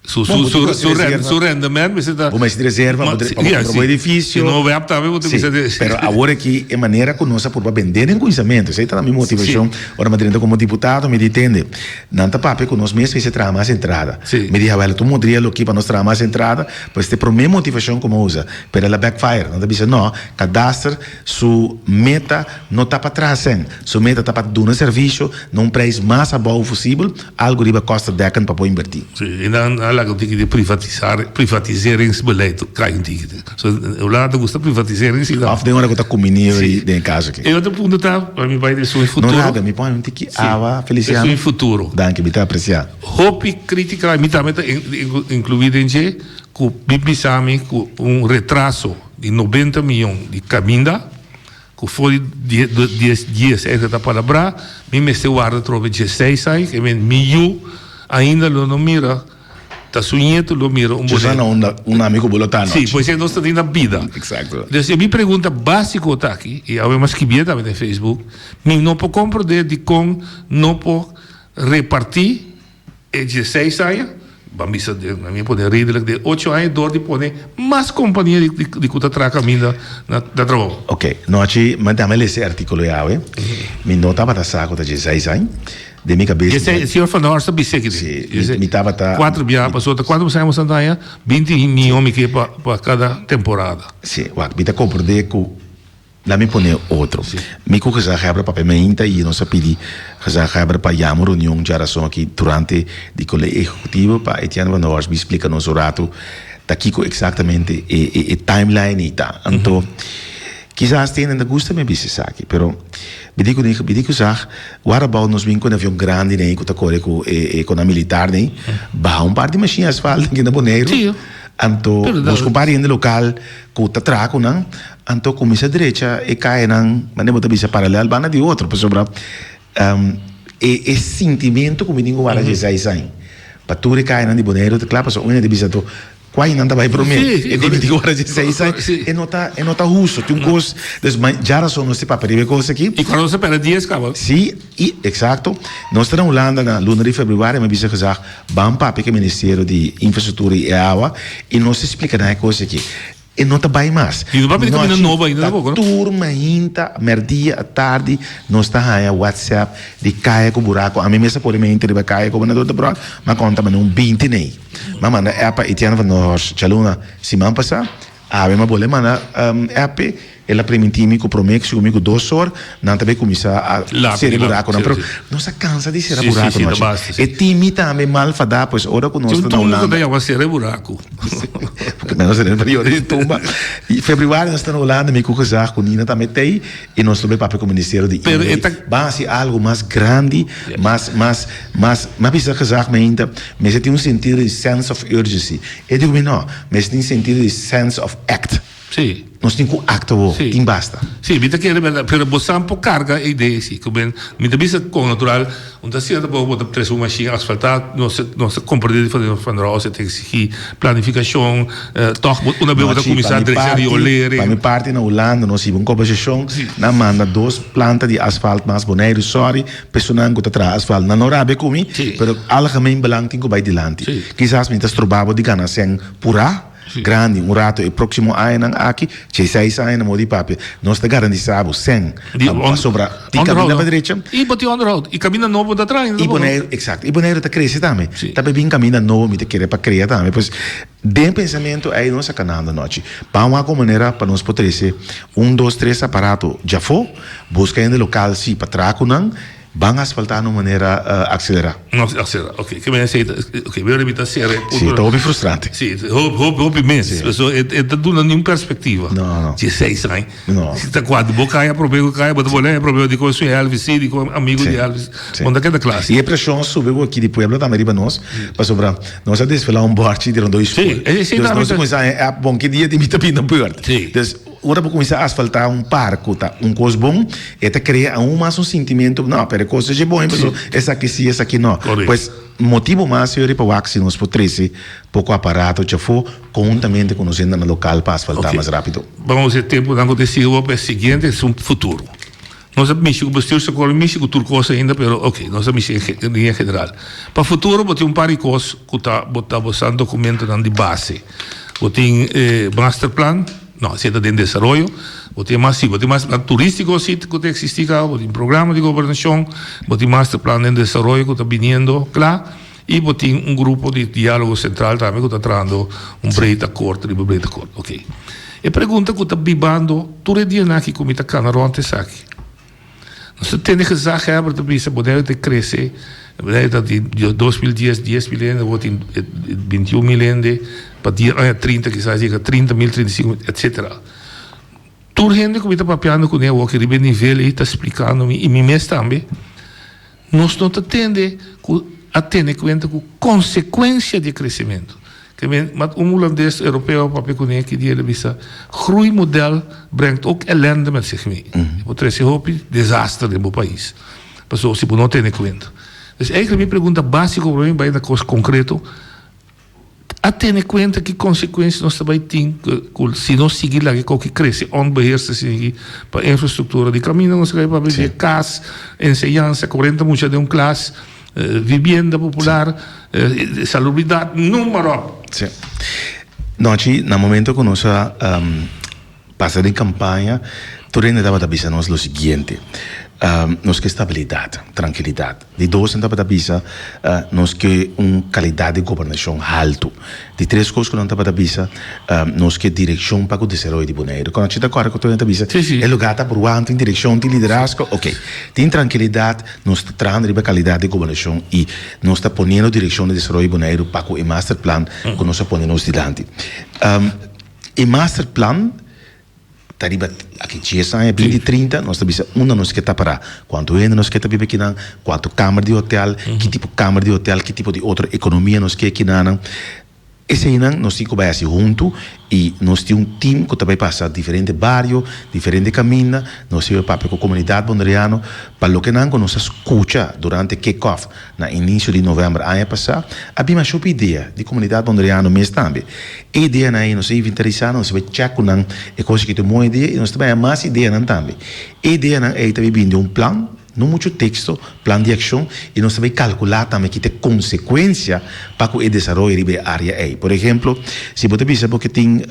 Su su rendement mester ta. Bo mester di reserva pa bo kumpra bo edifisio. Si no web tambe bo tin mester di. Pero awor aki e manera ku nos a purba bende den kuminsamentu, esei ta mi motivashon ora mi a drenta komo diputado, mi di tende, nan ta papia ku nos mes mester traha mas entrada. Mi di hawel tur modria loke pa nos traha mas entrada, pues ta e prome motivashon ku mi a usa. Pero el a backfire, nan ta bisa no, kadaster su meta no ta pa traha sèn, su meta ta pa duna servisio na un prijs mas abou posibel. Algo riba kosta dekken pa por invertí. Sí, i nan a laga un tiki di privatisar, privatiseringsbeleid kai un tiki. So, Hulanda ta gusta privatisering si Of den ora ku ta kumini i den e kaso aki. E otro punto ta, pa mi bai den su futuro. No rabia, mi pone un tiki awa, Feliciano. Den su futuro. Danki, mi ta apresiá. Hopi kritika, i mi tambe ta inkluí den dje, ku mi bisa mi ku un retraso di nobenta miyon di kaminda, Ku for di dies dies ei ta palabrá, mi mester warda atrobe diesseis ai, ke men mi yu ainda lo no mira, ta su ñetu lo mira un boneco. Sa na unda un ami ku bo lo ta anochi. Sí, pues nos ta tin na bida. Exacto. Dus e mi pregunta básiko ta aki, i awe mi a skibié tambe den Facebook, mi no por komprondé dikon no por repartí E dieseis aña, ban bisa den mi a pone redelijk den ocho aña dor di pone mas kompania di ku ta traha kaminda na trabou. Ok, nochi mi tambe lesa e artíkulo e awe. Mi no tabata sa ku ta dieseis aña. Den mi kabes. Dieseis, señor Van der Horst a bisa aki den. Si, mi tabata. Kuater biaha pasobra ta kuantu aña boso ta haña? Binti mion mi ke pa kada temporada. Si, wak, mi ta komprendé ku. La mi pone otro. Mi ku gezaghebber papia meinta i nos a pidi gezaghebber pa yama un reunion djarason aki durante di Kolegio Ehekutivo pa Etienne van der Horst bin splika nos un ratu ta kiko eksaktamente e e e timeline ei ta. Anto kisas tin hende ta gusta mi bisa esaki pero mi di ku mi di ku zag what about nos bin ku un avion grandi nei ku ta kore ku e e kona militar nei baha un par di mashin asfalto aki na Boneiru anto buska un par di hende lokal ku ta traha ku nan Anto kuminsá drecha e kayanan, manera bo ta bisa, paralel banda di otro, pasobra e e sintimentu ku mi tin ku wara dje seis aña pa tur e kayanan di Boneiru ta kla, pasobra un hende ta bisa anto kua nan ta bai promé? E di mi tin ku wara dje seis aña, e no ta e no ta hustu, tin un kos, dus ma djarason nos ta papia riba e kos aki. I kuando nos ta pèrdè dies kaba. Si, i eksakto. Nos ta na Hulanda na luna di febrüari, mi a bisa gezag, ban papia ku e ministerio di Infrastruktura i Awa i nos ta splika nan e kos aki. E no ta bai mas. Y no papia di camina nobo ainda tampoco, no? Ta tur mainta, merdia, atardi, nos ta haña WhatsApp di kaya ku buraku. Ami mes a pone mainta riba kaya Gobernador Debrot, m'a konta manda un binti nei. M'a manda app pa Etienne van der Horst djaluna siman pasá. Awe m'a bole manda app p'e. El a primintí mi ku promé ku mi ku dos or nan ta bai kuminsá a sera e burakunan. Pero nos a kansa di sera buraku nochi. E tin mi tambe mal fadá pues ora ku nos ta na Hulanda. Tin un tumba ku ta yama sera e buraku. Porque nos ta den periodo di tumba. I febrüari nos ta na Hulanda mi ku gezag ku Nina tambe t'ei i nos lo bai papia ku ministerio di IND. Ban hasi algu mas grandi, mas mas mas mi a bisa gezag mainta mester tin un sentido di sense of urgency. E di ku mi no, mester tin sentido di sense of act. Sí. Nos tin ku aktua awor, Sí. tin basta. Sí, mi ta kere berdad, pero bo sa por karga e idea si, ku men, mi ta bisa kon natural, un ta siña tampoco bo ta trese un mashin asfaltá, nos ta, nos ta komprendé di Van Van Rouse ta eksigí planifikashon, tòg bo una bes bo ta Nochi, pa kuminsá mi drecha parti, riolering. pa mi parti na Hulanda nos hiba un kombersashon, Sí. nan manda dos planta di asfalt mas Boneiru, sorry, personan ku ta traha asfalt, nan no rabia ku mi, Sí. pero algemeen belang tin ku bai dilanti. Sí. Kisas mi ta stroba bo di gana sèn purá. Grandi, un rato e próksimo añanan aki, dje seis aña na modo di papia, nos ta garantisa bo sèn pasobra tin kaminda pa drecha. I bo tin onderhoud, i kaminda nobo ta traha. I Boneiru, eksakto, i Boneiru ta krese tambe. Ta bin kaminda nobo mi ta kere pa krea tambe. Pues den pensamentu ei nos a kanando anochi. Ban wak un manera pa nos por trese un, dos, tres aparato djafó, buska hende lokal si pa traha ku nan. Ban asfaltá na un manera akselerá. No, akselerá, ok. Ke men esei ta, ok, mi ora mi ta sera e punto. Sí, ta hopi frustrante. Sí, hopi, hopi, hopi mes. Sí. Paso e, e ta duna niun perspektiva. No, no. Dieseis aña. No. Si ta kuantu bo kaya promé ku kaya, bo ta pone e problema di kon su Elvis, sí, di kon amigu Sí. di Elvis. Sí. Bo no ta keda kla así. I e preshon a subi ku aki di pueblo tambe riba nos, pasobra nos a desvelá un bòrchi di rondó di skol. Sí, esei Dus tambe nos a ta. kuminsá haña app, bon, ki dia di mi ta bini na bùrt? Sí. Dus. Ora bo kuminsá asfaltá un par ku ta un kos bon, e ta krea aun mas un sintimentu, no, pero e kos ta dje bon, pasobra esaki sí, esaki no. Pues, motibu mas yori pa wak si nos por trese poko aparato djafó konhuntamente ku nos hendenan lokal pa asfaltá mas rápido. Ban usa e tempunan ku ta sigui bo pa e siguiente es un futuro. Nos a mishi ku bestuursakkoord, mishi ku tur kos ainda, pero ok, nos a mishi en liña general. Pa futuro bo tin un par di kos ku ta bo ta bo san dokumentonan di base. Bo tin e masterplan, no, esei ta den desaroyo. Bo tin mas, si, bo tin masterplan turístiko si ku ta eksistí kaba, bo tin programa di gobernashon, bo tin masterplan den desaroyo ku ta biniendo kla. I bo tin un grupo di diálogo sentral tambe ku ta trahando un breed akkoord riba breed akkoord. Oké. E pregunta ku ta bibando tur e dianan aki ku mi ta kana rònt esaki. Nos ta tende gezaghebber ta bisa Boneiru ta krese, Boneiru ta di 2010 10.000 hende, awor tin 21.000 hende, pa dia aña 30 kisas yega 30.000, 35.000, etcetera. Tur hende ku mi ta papiando kuné awor aki riba e nivel ei ta splikando mi i mi mes tambe. Nos no ta tende ku a tene kuenta ku konsekuensia di e kresementu. Ke men, mat un hulandes europeo a papia kuné ki dia el a bisa, Groeimodel brengt ook ellende met zich mee. E por trese hopi desaster den bo pais, pasobra si bo no tene kuenta. Dus eigenlijk mi pregunta básiko promé mi bai na kos konkreto, A tene kuenta ki konsekuensia nos ta bai tin ku si nos sigui laga e koki krese onbeheerst asina aki pa infrastruktura di kaminda nos ta kai papia di kas, enseñansa, korenta mucha den un klas, vivienda popular, salubridat, numa op. Sí. Nochi, na momento ku nos a pasa den kampaña, tur hende tabata bisa nos lo siguiente, nos ke stabilidat, trankilidat. Di dos nan tabata bisa, Nos ke un kalidat di gobernashon haltu. Di tres kos ku nan tabata bisa, Nos ke direkshon pa ku desaroyo di Boneiru. Kono chi ta kòrda ku tur nan ta bisa, E lugá ta bruan, tin direkshon, tin liderazgo. Oke, tin trankilidat, nos ta trahando riba kalidat di gobernashon i nos ta poniendo direkshon di desaroyo di Boneiru pa ku e masterplan ku nos a pone nos dilanti. E masterplan. Ta riba aki dies aña, binti, trinta, nos ta bisa unda nos ke ta pará, kuantu hende nos ke ta biba akinan, kuantu kamer di hotel, ki tipo kamer di hotel, ki tipo di otro ekonomia nos ke akinanan. Eseinan nos tin ku bai hasi huntu i nos tin un tim ku ta bai pasa diferente bario, diferente kaminda, nos tin bai papia ku komunidat bonderiano pa loke nan ku nos a skucha durante kick-off Na inisio di novèmber aña pasá a bin masha hopi idea di komunidat bonderiano mes tambe. E ideanan ei nos a inventarisá, nos a bai chèk ku nan e kos aki ta un bon idea i nos ta bai haña mas ideanan tambe. E ideanan ei ta bai bini den un plan, no muchu teksto, plan di akshon i nos ta bai kalkulá tambe ki ta e konsekuensia pa ku e desaroyo riba e área ei. Por ehemplo, si bo ta bisa bo ke tin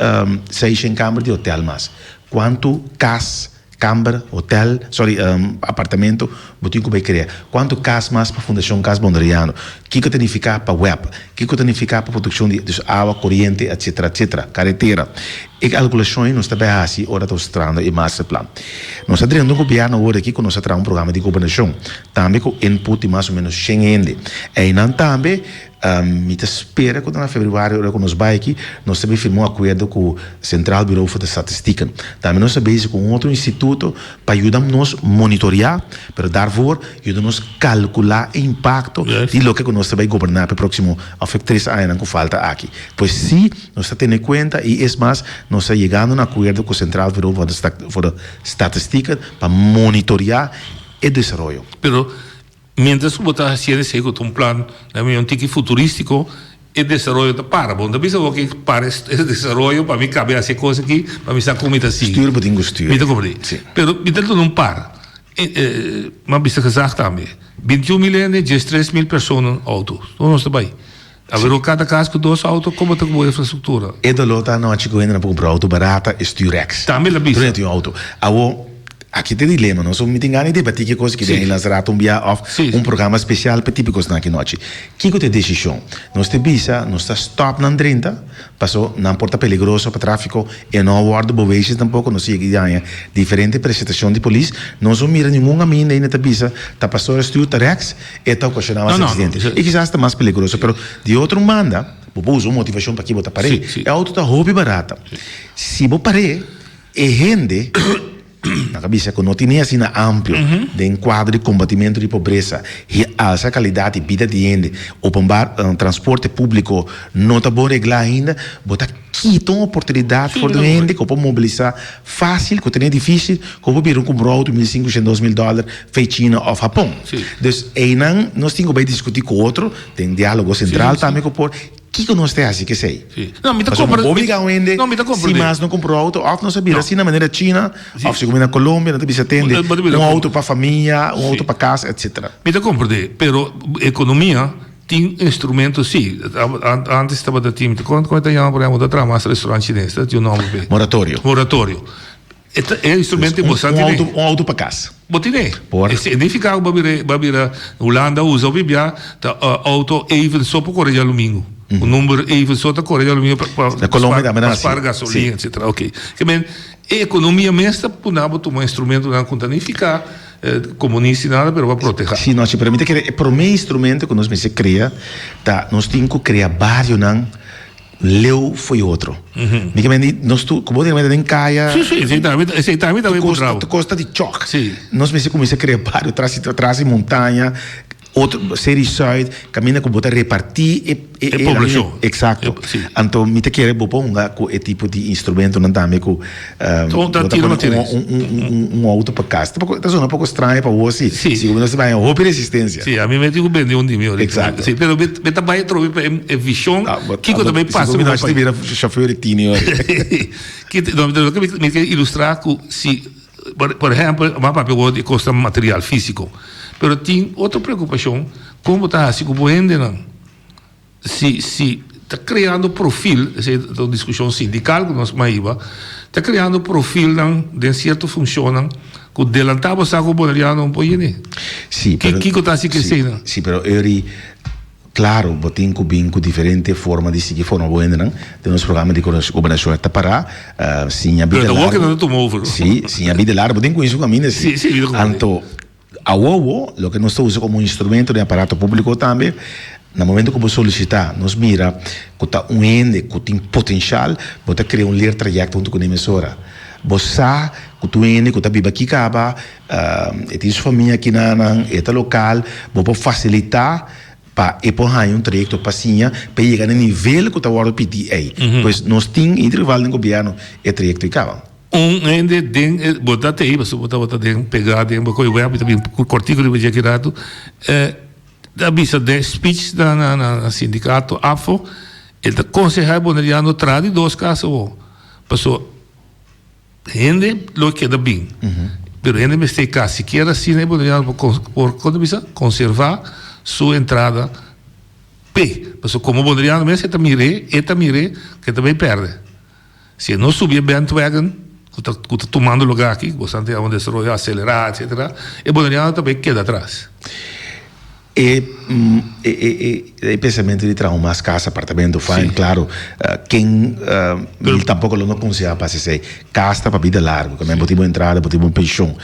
seishen kamber di hotel mas, kuantu kas Kamber, hotel, sorry, apartamento bo tin ku bai krea. Kuantu kas mas pa Fundashon Kas Bonderiano? Kiko ta nifiká pa web? Kiko ta nifiká pa produkshon di dus awa, koriente, etsetera, etsetera, karetera. E kalkulashon ei nos ta bai hasi ora ta trahando e masterplan. Nos ta drenta un gobièrnu awor aki ku nos a traha un programa di gobernashon, tambe ku input di mas o ménos shen hende. Einan tambe. Mi ta spera ku ta na februari ora ku nos bai aki nos ta bin firma un akuerdo ku Centraal Bureau voor de Statistieken. Tambe nos ta bezig ku un otro instituto pa yuda nos monitoreá, pero daarvoor yuda nos kalkulá e impakto di loke ku nos ta bai goberná pa e próksimo òf e tres añanan ku falta aki. Pues sí, nos ta tene kuenta i es mas nos ta yegando na akuerdo ku Centraal Bureau voor de Statistieken pa monitoreá e desaroyo. Pero Mientras ku bo ta hasiendo esei ku ta un plan na mi un tiki futurístiko, e desaroyo ta para. Bo no ta bisa bo ke para e desaroyo pa mi kabe hasi e kos aki, pa mi sa kon mi ta sigui. Stuur bo tin ku stuur. Mi ta komprendé. Si. Pero mi ta duna un par. Mi a bisa gezag tambe. 21 mil hende, 13 mil persona outo. Nos ta bai. Awe kada kas ku dos outo, komo ta ku bo infrastruktura? E doló ta anochi ku hendenan por kumpra outo barata e stuur rèks. Tambe la bisa. Tur hende tin un outo. Awo, aki ta e dilema, no? So mi tin gana di debatí ki kos aki den Nederlands Raad un bia òf un programa spesial pa e tipo di kosnan aki nochi. Kiko ta e desishon? Nos ta bisa nos ta stòp nan drenta, paso nan por ta peligroso pa tráfiko, e no a wòrdu bewezen tampoko, nos a yega di haña diferente presentashon di polis, nos no mira ningun kaminda ainda ta bisa ta paso e stuur ta rèks, E ta ocasioná mas accidente. I kisas ta mas peligroso, pero di otro un banda, bo por usa un motivacion paki bo ta par'é. E auto ta hopi barata. Si bo par'é, e hende, nan ta bisa cu no tin ni asina amplio den cuadro di combatimento di pobresa i alsa calidad di bida di hende, openbaar transporte publico no ta bon reglá ainda, bo ta kita un oportunidad for di un hende cu por mobilisa Fácil ku tene difícil ku bo bira un kumpra un auto 1500 2000 dòler fei China òf Hapon. Dus einan nos tin ku bai diskutí ku otro den diálogo sentral tambe ku por kiko nos ta hasi kesei. Pasobra bo obligá un hende si mas no kumpra un auto òf nos a bira asina manera China òf si ku na Colombia nan ta bisa tende un auto pa famia un auto pa kas etcetera. Mi ta komprendé pero ekonomia Tin instrumento si. Antes tabata tin, kon e ta yama por ehempel, ta traha mas restaurant chines, ta tin un nomber p'e. Moratorio. Moratorio. E ta e instrumento ku bo sa tene. Un auto pa kas. Bo tene. Por. E significa ku bo bira bo bira Hulanda usa hopi bia ta auto even so por kore djalumingu. Un number even so ta kore djalumingu pa pa Na Colombia tambe nan pa hasi. spar gasolina etcetera. Ok. Ke men e ekonomia mes ta puna bo tuma instrumentonan ku ta nifica Komunista i nada, pero pa protehá. Sí, no, sí, pero mi ta kere e promé instrumento ku nos mester krea ta nos tin ku krea barionan leu fo'i otro. Mi ke mende nos tur, ku bo tin mende den kaya. Sí, sí, esei tambe, esei tambe ta bai kontra bo. Tur kos ta di chòk. Sí. Nos mester kuminsá krea bario tras di tras di montaña, Otro seri Zuid kaminda ku bo ta repartí e E poblashon. Eksakto. Si. Anto mi ta kere bo por hunga ku e tipo di instrumentonan tambe ku bo ta pone un outo pa kas. Ta sona poko straño pa bo si. Si. Si nos ta bai hopi resistensia. Si, ami mi tin ku bende un di mi ahorita. Eksakto. Si, pero mi ta bai atrobe pa e vishon kiko ta bai pasa ku bo pais. Si bo bira shofèr di tini ora. Loke mi ke ilustrá ku si. Por ehempel, bo a papia awor di kosnan material, físiko. Pero tin otro preokupashon, kon bo ta hasi ku bo hendenan? Si si ta kreando profil, esei ta un diskushon sindikal ku nos a hiba, ta kreando profilnan den sierto funshonnan ku delantá bo sa ku boneriano no por yene. Sí, pero Kiko ta hasi ku eseinan? Sí, pero Eury, Claro, bo tin cu bin cu diferente forma di sigui forma bo hendenan. Den nos programa di gobernacion e ta para, siña bida Pero ta largo. wou cu nan ta tuma over. Si, siña bida largo. Bo tin cu insu caminda si. Si, si, mi ta comprende. Anto, awowo, loke nos ta usa como instrumento den aparato publico tambe, na momento cu bo solicita, nos mira cu ta un hende cu tin potencial, bo ta crea un leertraject hunto cu ne mesora. Bo sa cu ta un hende cu ta biba aki caba, E tin su famia aki na nan, e ta lokal, bo por fasilitá pa e por haña un trayekto pa siña pa e yega na e nivel ku ta wòrdu pidí ei. Pues nos tin in ieder geval den gobièrnu e trayekto ei kaba. Un hende den e, bo ta tei pasobra bo tabata den pegá den bo koe web, mi ta bin kòrtiku riba dje aki ratu, ta bisa den speech na na sindikato afo, e ta konsehá e boneriano traha di dos kas awor, pasobra. Hende lo keda bin, pero hende mester ka sikiera asina e boneriano por por kon ta bisa konservá su entrada p'e. Pasobra komo boneriano mes e ta mir'é, e ta mir'é ku e ta bai pèrdè. Si e no subi e bandwagon ku ta ku ta tumando lugá aki, ku boso a yama desaroyo aselerá etsetera, e boneriano ta bai keda atras. E e pensamentu di traha un mas kas, apartamento, fine, klaro, ken mi tampoko lo no konsehá pa hasi esei. Kas ta pa bida largu, bo tin bo entrada, bo tin bo penshon.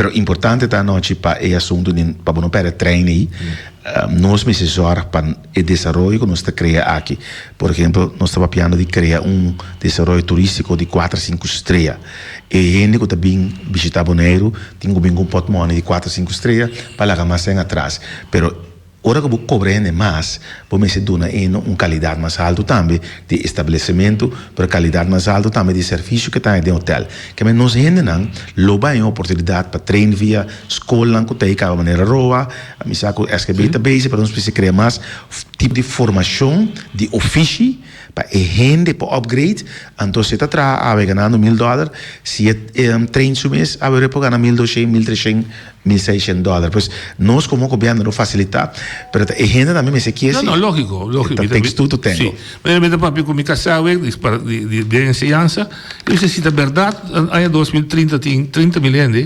Pero importante ta anochi pa e asuntu di pa bo no pèrdè trein ei, nos mester zòrg pa e desaroyo ku nos ta krea aki. Por ehempel, nos ta papiando di krea un desaroyo turístiko di kuater sinku strea. E hende ku ta bin bishitá Boneiru tin ku bin ku un pòtmòni di kuater sinku strea pa laga mas sèn atras. Pero Ora ku bo kobra hende mas, bo mester duna eno un kalidat mas haltu tambe di establesimentu, pero kalidat mas haltu tambe di servisio ku ta haña den hotel. Keme nos hendenan lo bai haña oportunidat pa train via skolnan ku ta ei kaba manera roa, mi sa ku SGB ta bezig, pero nos mester krea mas tipo di formashon di ofishi pa e hende por upgrade. Anto si e ta traha awe ganando mil dòler, si e train su mes awe por gana mil doshen, mil treshen. 1600 dòler. Pues nos komo gobièrnu lo fasilitá, pero ta e hende tambe mester kier si. No, no, lógiko, lógiko. E ta takes two to tango. Sí. Mi mi ta papia ku mi kasá awor di pa di di den enseñansa, i bisa si ta bèrdat aña 2030 tin 30.000 hende,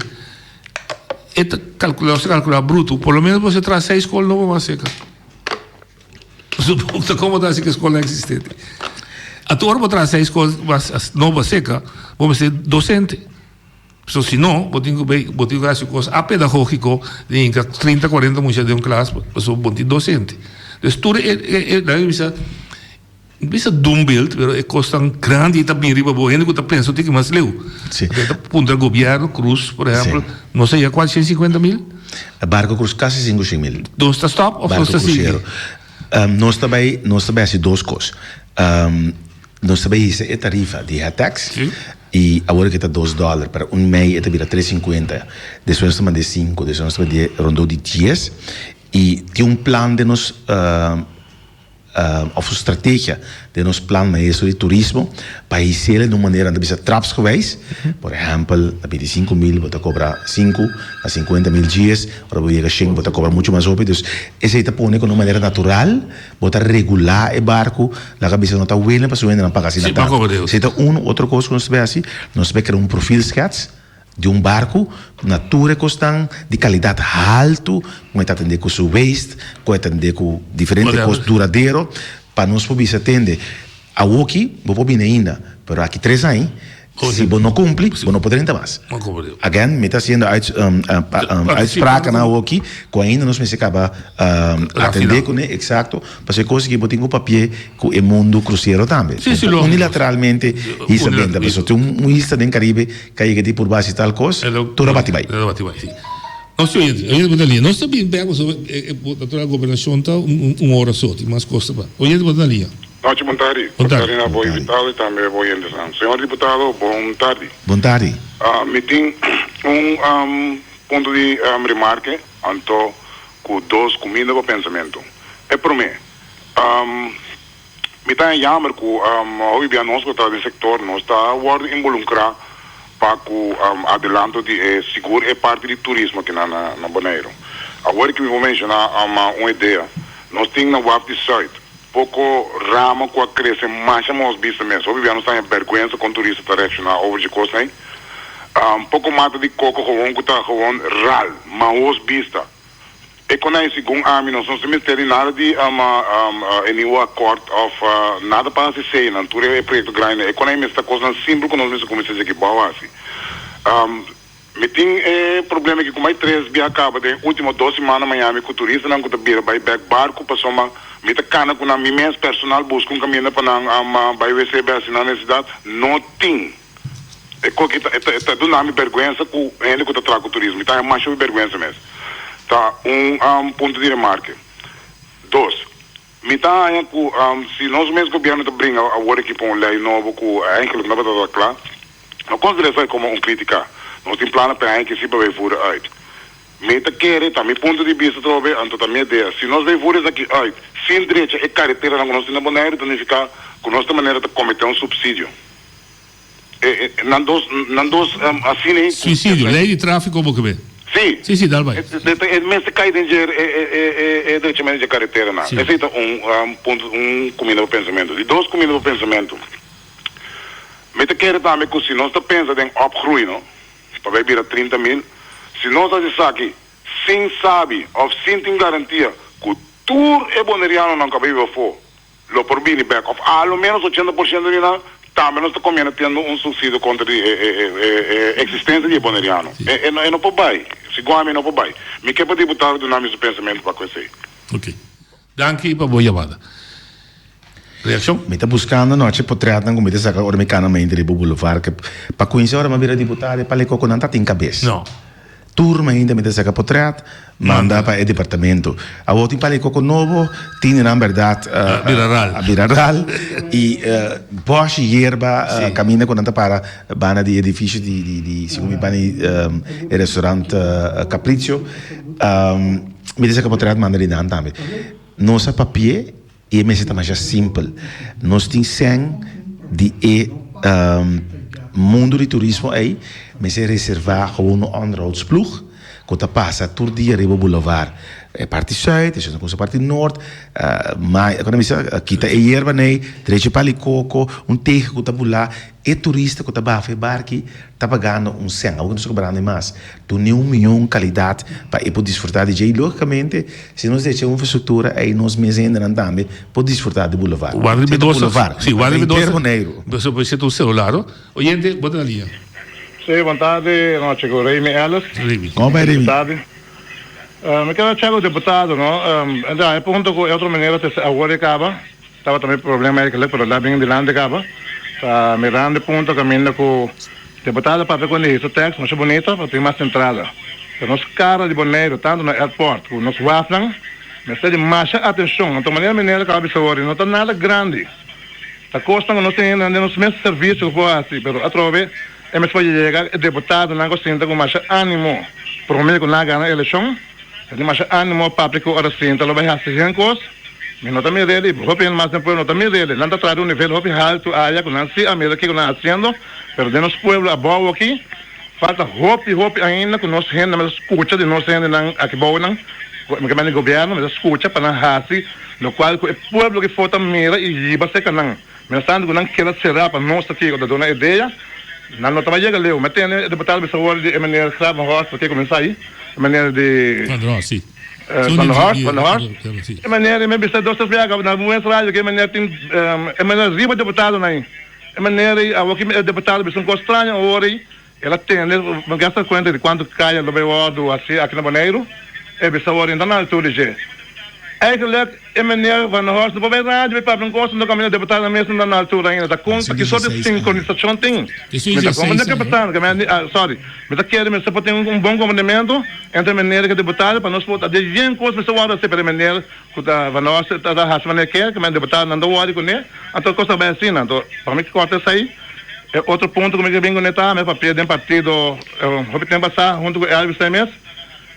e ta kalkulá, nos ta kalkulá bruto, por lo menos bo mester traha seis skol nobo mas seka. Pasobra bo ta komo ta hasi ku e skolnan eksistente. Anto ora bo traha seis skol mas nobo seka, bo mester dosente. So si no, bo tin ku bay, bo tin ku hasi kos apedagógiko di hinka trinta, kuarenta mucha den un klas pasobra bo tin dosente. Dus tur e e e laga bisa, no bisa doembeeld, pero e kosnan grandi ta bin riba bo, hende ku ta pensa un tiki mas leu. Si. Bo ta puntra gobièrnu, Cruz por ehèmpel, nos a yega kuantu, shen sinkuenta mil? Barko Cruz kasi sinku shen mil. Nos ta stòp òf nos Barko ta sigui? krusero. Nos ta bay, nos ta bay hasi dos kos. Nos ta bay hisa e tarifa di het tax. Si. I awor ke ta dos dòler, pero un mei e ta bira tres sinkuenta, despues nos ta mand'é sinku, despues nos ta mand'é rondó di dies. I tin un plan den nos òf un strategia den nos plan maestro di turismo pa his'el den un manera nan ta bisa trapsgewijs. Por ehèmpel, na bintisinku mil bo ta kobra sinku, na sinkuenta mil dies, ora bo yega shen bo ta kobra muchu mas hopi. Dus esei ta pone ku na un manera natural Bo ta regulá e barku, laga bisa no ta welen pasobra hendenan paga asina tantu. Si ta un, otro kos ku nos ta bai hasi, nos ta bai krea un profielschets di un barku na tur e kosnan di kalidat haltu, kon e ta atendé ku su waste, kon e ta atendé ku diferente kos duradero, pa nos por bisa tende, awoki bo por bini ainda, pero aki tres aña Si bo no cumpli, bo no por drenta mas. Again, mi ta haciendo uitsprakennan awoki cu ainda nos mester caba atende cune, exacto, pasobra e cos aki bo tin cu papia cu e mundo crucero tambe. Unilateralmente hisa benta, pasobra tin un isla den Caribe cu a yega di purba haci tal cos, tur a bati bay. Nos tin oyente, oyente bo ta liña. Nos ta bin bek pasobra e natural gobernacion ta un ora so, tin mas cos ta pa. Oyente bo ta liña. Nochi bon tardi. Bon tardi. Bon tardi na bo invitado y tambe bo oyentenan. Señor diputado, bon tardi. Bon tardi. Mi tin un punto di remarke anto cu dos cuminda pa pensamento. E prome, mi ta jammer cu hopi bia nos cu ta den sector nos ta wordo involuncra pa cu adelanto di e sigur e parti di turismo aki na Bonaire. Awor ki mi por menciona un idea, nos tin na waf di Zuid Poko rama ku a krese masha mos bista mes. Hopi bia nos ta haña bèrgwensa kon turista ta reakshoná over dje kosnan ei. Poko mata di koko gewon ku ta gewon ral, mahos bista. E konai segun ami nos no ta mester di nada di e niu akòrt òf nada pa hasi eseinan, tur e proyekto grandinan. E konai mester ta kosnan simpel ku nos mester kuminsá dje aki bou hasi. Mi tin e problema aki ku mai tres bia kaba den ultimo dos siman na Miami ku turistanan ku ta bira bai bek barku pasobra mi ta kana ku nan mi mes personal buska un kaminda pa nan bai wc bai hasi nan nesesidat no tin e koki ta e ta duna mi bergwensa ku hende ku ta traha ku turismo mi ta haña masha bergwensa mes ta un punto di remarke dos. Mi ta haña ku si nos mes gobièrnu ta bringa awor aki pa un lei nobo ku eigenlijk no tabata kla, no konsiderá esaki komo un krítika. Nos tin plannan pa e aña aki si pa bay voer uit. Mi ta kere, ta mi punto di bista atrobe, anto ta mi idea, si nos bay voer esaki uit sin drecha e kareteranan ku nos tin na Boneiru ta nifiká ku nos ta manera ta kometé un supsidio. Nan dos, nan dos asina ei. Suicidio, ley di trafico bo ke be? Si. Si, si, dal bai. E mester kai den dje e drechamentu dje kareteranan. Si. Esei ta un punto, un kuminda pa pensamentu. Di dos kuminda pa pensamentu, mi ta kere tambe ku si nos ta pensa den opgroei, no, pa bai bira 30.000, si nos hasi esaki sin sabi òf sin tin garantia ku tur e bonerianonan ku a bai biba afó lo por bini bek òf a lo ménos 80% di nan. Tambe nos ta comiendo tendo un subsidio contra di e existencia di e Boneriano. E e no por bay. Segun ami e no por bay. Mi ke pa diputado duna mi su pensamento pa cu esey. Ok. Danki pa bo yamada. Reaccion? Mi ta buscando anochi potretnan cu mi ta saca ora mi cana mainta riba boulevard ke pa cuinsa ora mi a bira diputado e pale coco nan ta tin cabes. No. Tur mainta mi ta saca potret manda pa e departamento. Awor tin pale coco nobo tin nan berdad A bira ral. a bira ral y boshi yerba caminda cu nan ta para banda di edificio di di di segun mi banda di e restaurant Capriccio mi ta saca potret manda di nan tambe. Nos a papia. E mester ta masha simpel. Nos tin sèn di e mundu di turismo ei mester reservá gewoon un onderhoudsploeg ku ta pasa tur dia riba bulevar. E parti sùit, esei ta parti nort, ma bisa kita e yerba nei, drecha e palikoko, un tege ku ta bulá. E turista ku ta bafa e barki ta pagando un sèn, awor ku nos ta kobrando e mas. Dun'é un mion kalidat pa e por disfrutá di dje. I lógikamente, si nos decha un infrastruktura ei nos mes hendenan tambe por disfrutá di bulevar. Warda Esei ta bulevar, Sí, warda pa henter Boneiru. Boso por seta un celular, oh. Oyente, bo ta na liña. Sí, bon tardi, nochi ku Remy Ellis. Remy. Kon bai, Remy? Tardi. Mi keda chèk ku diputado, no? E punto ku e otro manera ta awor e kaba. Tabata mi problema eigenlijk, pero la bin dilanti caba. Ta mirando e punto caminda cu deputado papia cu e hizo tekst masha bunita pa tin mas entrada. Pero nos cara di Boneiru, tanto na airport cu nos wafnan, mester di masha atencion. Anto manera meneer caba bisa awor, no ta nada grandi. Ta cosnan cu nos tin den nos mes servicio cu por haci, pero atrobe e mes por yega e deputadonan cu sinta cu masha animo prome cu nan gana eleccion. Ta tin masha animo papia cu ora sinta lo bay haci hen cos. Mi no ta mir'el y hopi hende mas den pueblo no ta mir'el. Nan ta traha di un nivel hopi haltu aya cu nan si a mira kico nan haciendo, pero den nos pueblo abao aki falta hopi hopi ainda cu nos hende mester scucha di nos hendenan aki baonan, mi ke manda di gobierno mester scucha pa nan haci locual cu e pueblo aki for ta mira y yiba cerca nan. Mientras cu nan keda cera pa nos ta kico ta duna idea, nan no ta bay yega leu. Mi a tende e diputado bisa awor di e meneer Gravenhorst, pakico cuminsa ayi, e meneer di. Van der Horst, si. Van der Horst, Van der Horst. E meneer mi a bisa dos tres biaha na Buens Radio cu e meneer tin, e meneer riba diputadonan ayi. E meneer ayi, awor ki e diputado bisa un cos straño awor ayi, El a tende, no gasta cuenta di cuanto caya lo bay wordo haci aki na Boneiru, e bisa awor inta na altura di dje. Eigenlijk e meneer Van der Horst no por bay radio bay papia un cosa, no caminda deputadonan mes no ta na altura ainda, ta con ki soort di sincronisacion tin? Mi ta comprende ke pasando, ke mi sorry, mi ta kere mester por tin un bon comprendimento entre meneer ke deputado pa nos por ta yen cos mester wordo haci, pero e meneer cu ta Van der Horst ta haci manera ke, ke deputadonan ta worry cune, anto cos ta bay asina, anto pa mi corta esey. E otro punto ku mi ke bin kuné ta mi papia den partido hopi tempu pasá huntu ku Elvis ei mes.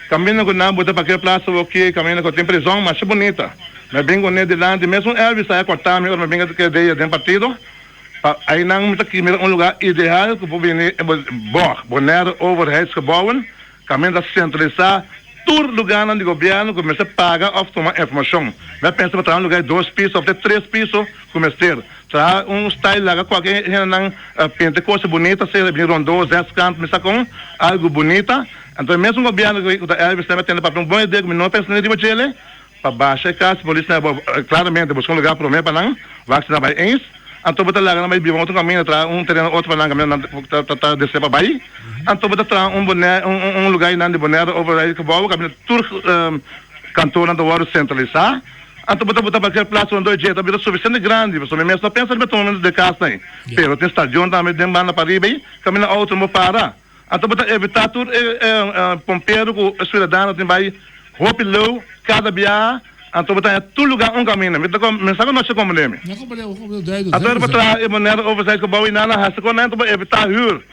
Kaminda ku nan buta parker plaza woki kaminda ku tin prizòn masha bunita. Mi a bin kuné dilanti mesun Elvis a kòrta mi ora mi bin ke dia den partido pa einan mi ta mira un lugá ideal ku por bini bog, Bonaire Overheidsgebouwen, kaminda ta sentralisá tur lugánan di gobièrnu ku mester paga òf tuma informashon. Mi a pensa pa traha un lugá di dos piso òf te tres piso ku mester. Traha un style laga kualke hendenan pinta e kos bunita sea bini rondó zeskant mi sa kon algu bunita. Anto e mesun gobièrnu ku ta Elvis tambe a tende papia un bon idea ku mi no a pensa ni riba djele pa basha e kas polis nan klaramente buska un lugá promé pa nan wak si nan bai eens. Anto bo ta laga nan bai biba otro kaminda traha un tereno otro pa nan kaminda nan ta ta desea pa bai. Anto bo ta traha un Bonaire un lugar einan di Bonaire overheidsgebouw kaminda tur kantornan ta wòrdu sentralisá. Anto bo ta bota parker plaats rondó e dje ta bira sufisiente grandi pasobra mi mes no pensa riba tuma momento den kas ei. Pero tin stadion tambe den banda pariba ei kaminda outo no por para. Anto bo ta evitá tur e pompero ku e suidadano tin bai hopi leu kada biaha, anto bo ta haña tur lugá un kaminda. Mi ta mi sa ku no ta komprendé mi. Anto ora bo traha e manera oversize ku bou i nan a hasi ku nan anto bo evitá hür.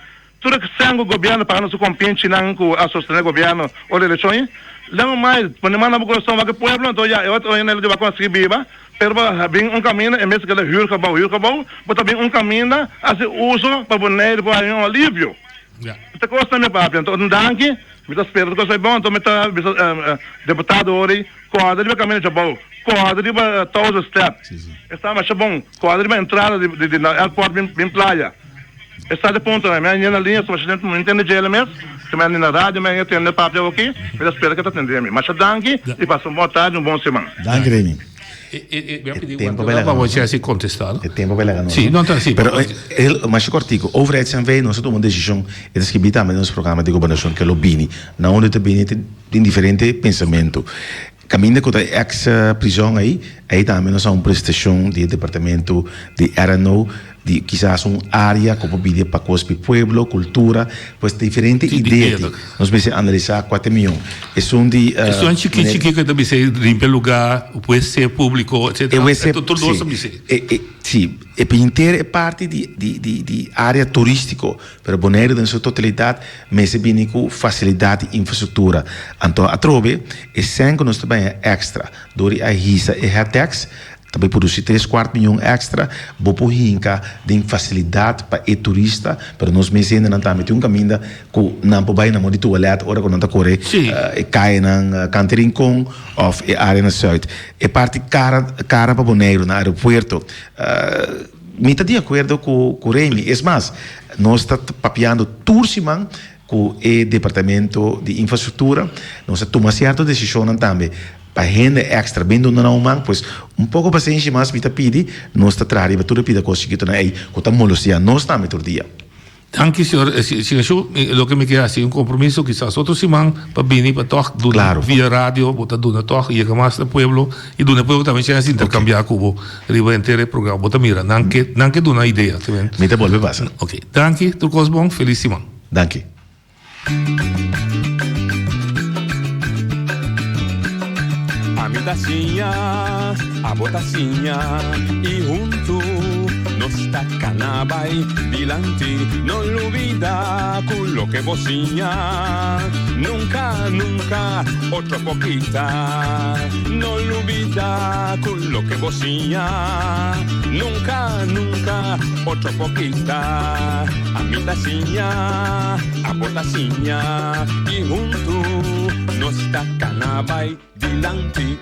Tur e sèn ku gobièrnu paga na su kompinchinan ku a sostené gobièrnu ora elekshon ei, lèngu mai pone man na bo kurason wak e pueblo anto ya e otro hende lo wak sigui biba. Pero bo bin un kaminda en bes di keda hür gebou hür gebou bo ta bin un kaminda hasi uso pa Boneiru por haña un alivio. Ta kos nan mi a papia. Anto danki mi ta spera tur kos bai bon. Anto mi ta bisa deputado ori kòrda riba kaminda djabou kòrda riba Thousand Step esta masha bon kòrda riba entrada di na airport bin playa esta de punto nan mi a yena liña so masha mi tende djele mes mi a na radio mi a tende papia awoki mi ta spera ke ta tende mi masha danki i pasa un bon tardi un bon siman. Danki Remy. E tempo bai laga nos. E tempo bai laga nos. Sí, no ta sí. Pero masha kortico, overheid NV nos a tuma un desishon, e ta skibí tambe den nos programa di gobernashon ke lo bini. Na unda ta bini tin diferente pensamentu. Kaminda ku ta e eks prizòn ei, ei tambe nos a un prestashon di e departamento di RNO di kisas un área ku por bini pa kos di pueblo, kultura, pues diferente idea tin. Nos mester analisá kua ta e mihó. Esun di. Esun chikí chikí ku ta bisa limpia lugá, wc públiko, etcetera. E wc, Tur dos ta bisa. Sí, e henter e parti di área turístiko. Pero Boneiru den su totalidat mester bini ku fasilidat di infrastruktura. Anto atrobe e sèn ku nos ta baña èkstra dor di a hisa e headtax ta bai produsi tres kuart miyon èkstra. Bo por hinka den fasilidat pa e turista, pero nos mes hendenan tambe tin un kaminda ku nan por bai na moda di tualèt ora ku nan ta kore e kayanan Kante Rincon òf e área na sùit. E parti kara kara pa Boneiru na aeropuerto. Mi ta di akuerdo ku Remy. Es mas, nos ta papiando tur siman ku e departamento di infrastruktura. Nos a tuma sierto desishonnan tambe pa hende èkstra bin duna nan un man. Pues un poko pasenshi mas mi ta pidi. Nos ta traha riba tur e pida kos chikitonan ei ku ta molestia nos tambe tur dia. Danki señor Señor Shu, loke mi ke hasi un compromiso kisas otro siman pa bini pa tog duna via radio bo ta duna tog yega mas na pueblo y duna e pueblo tambe chance intercambia cu bo riba henter e programa bo ta mira nan ke nan ke duna idea. Mi ta bolbe pasa. Ok danki tur cos bon feliz siman. Danki. Ami ta siña, abo ta siña y huntu nos ta cana bay dilanti. No lubida cu loke bo siña nunca, nunca otro por kita. No lubida cu loke bo siña nunca, nunca otro por kita. Ami ta siña, abo ta siña y huntu nos ta cana bay dilanti.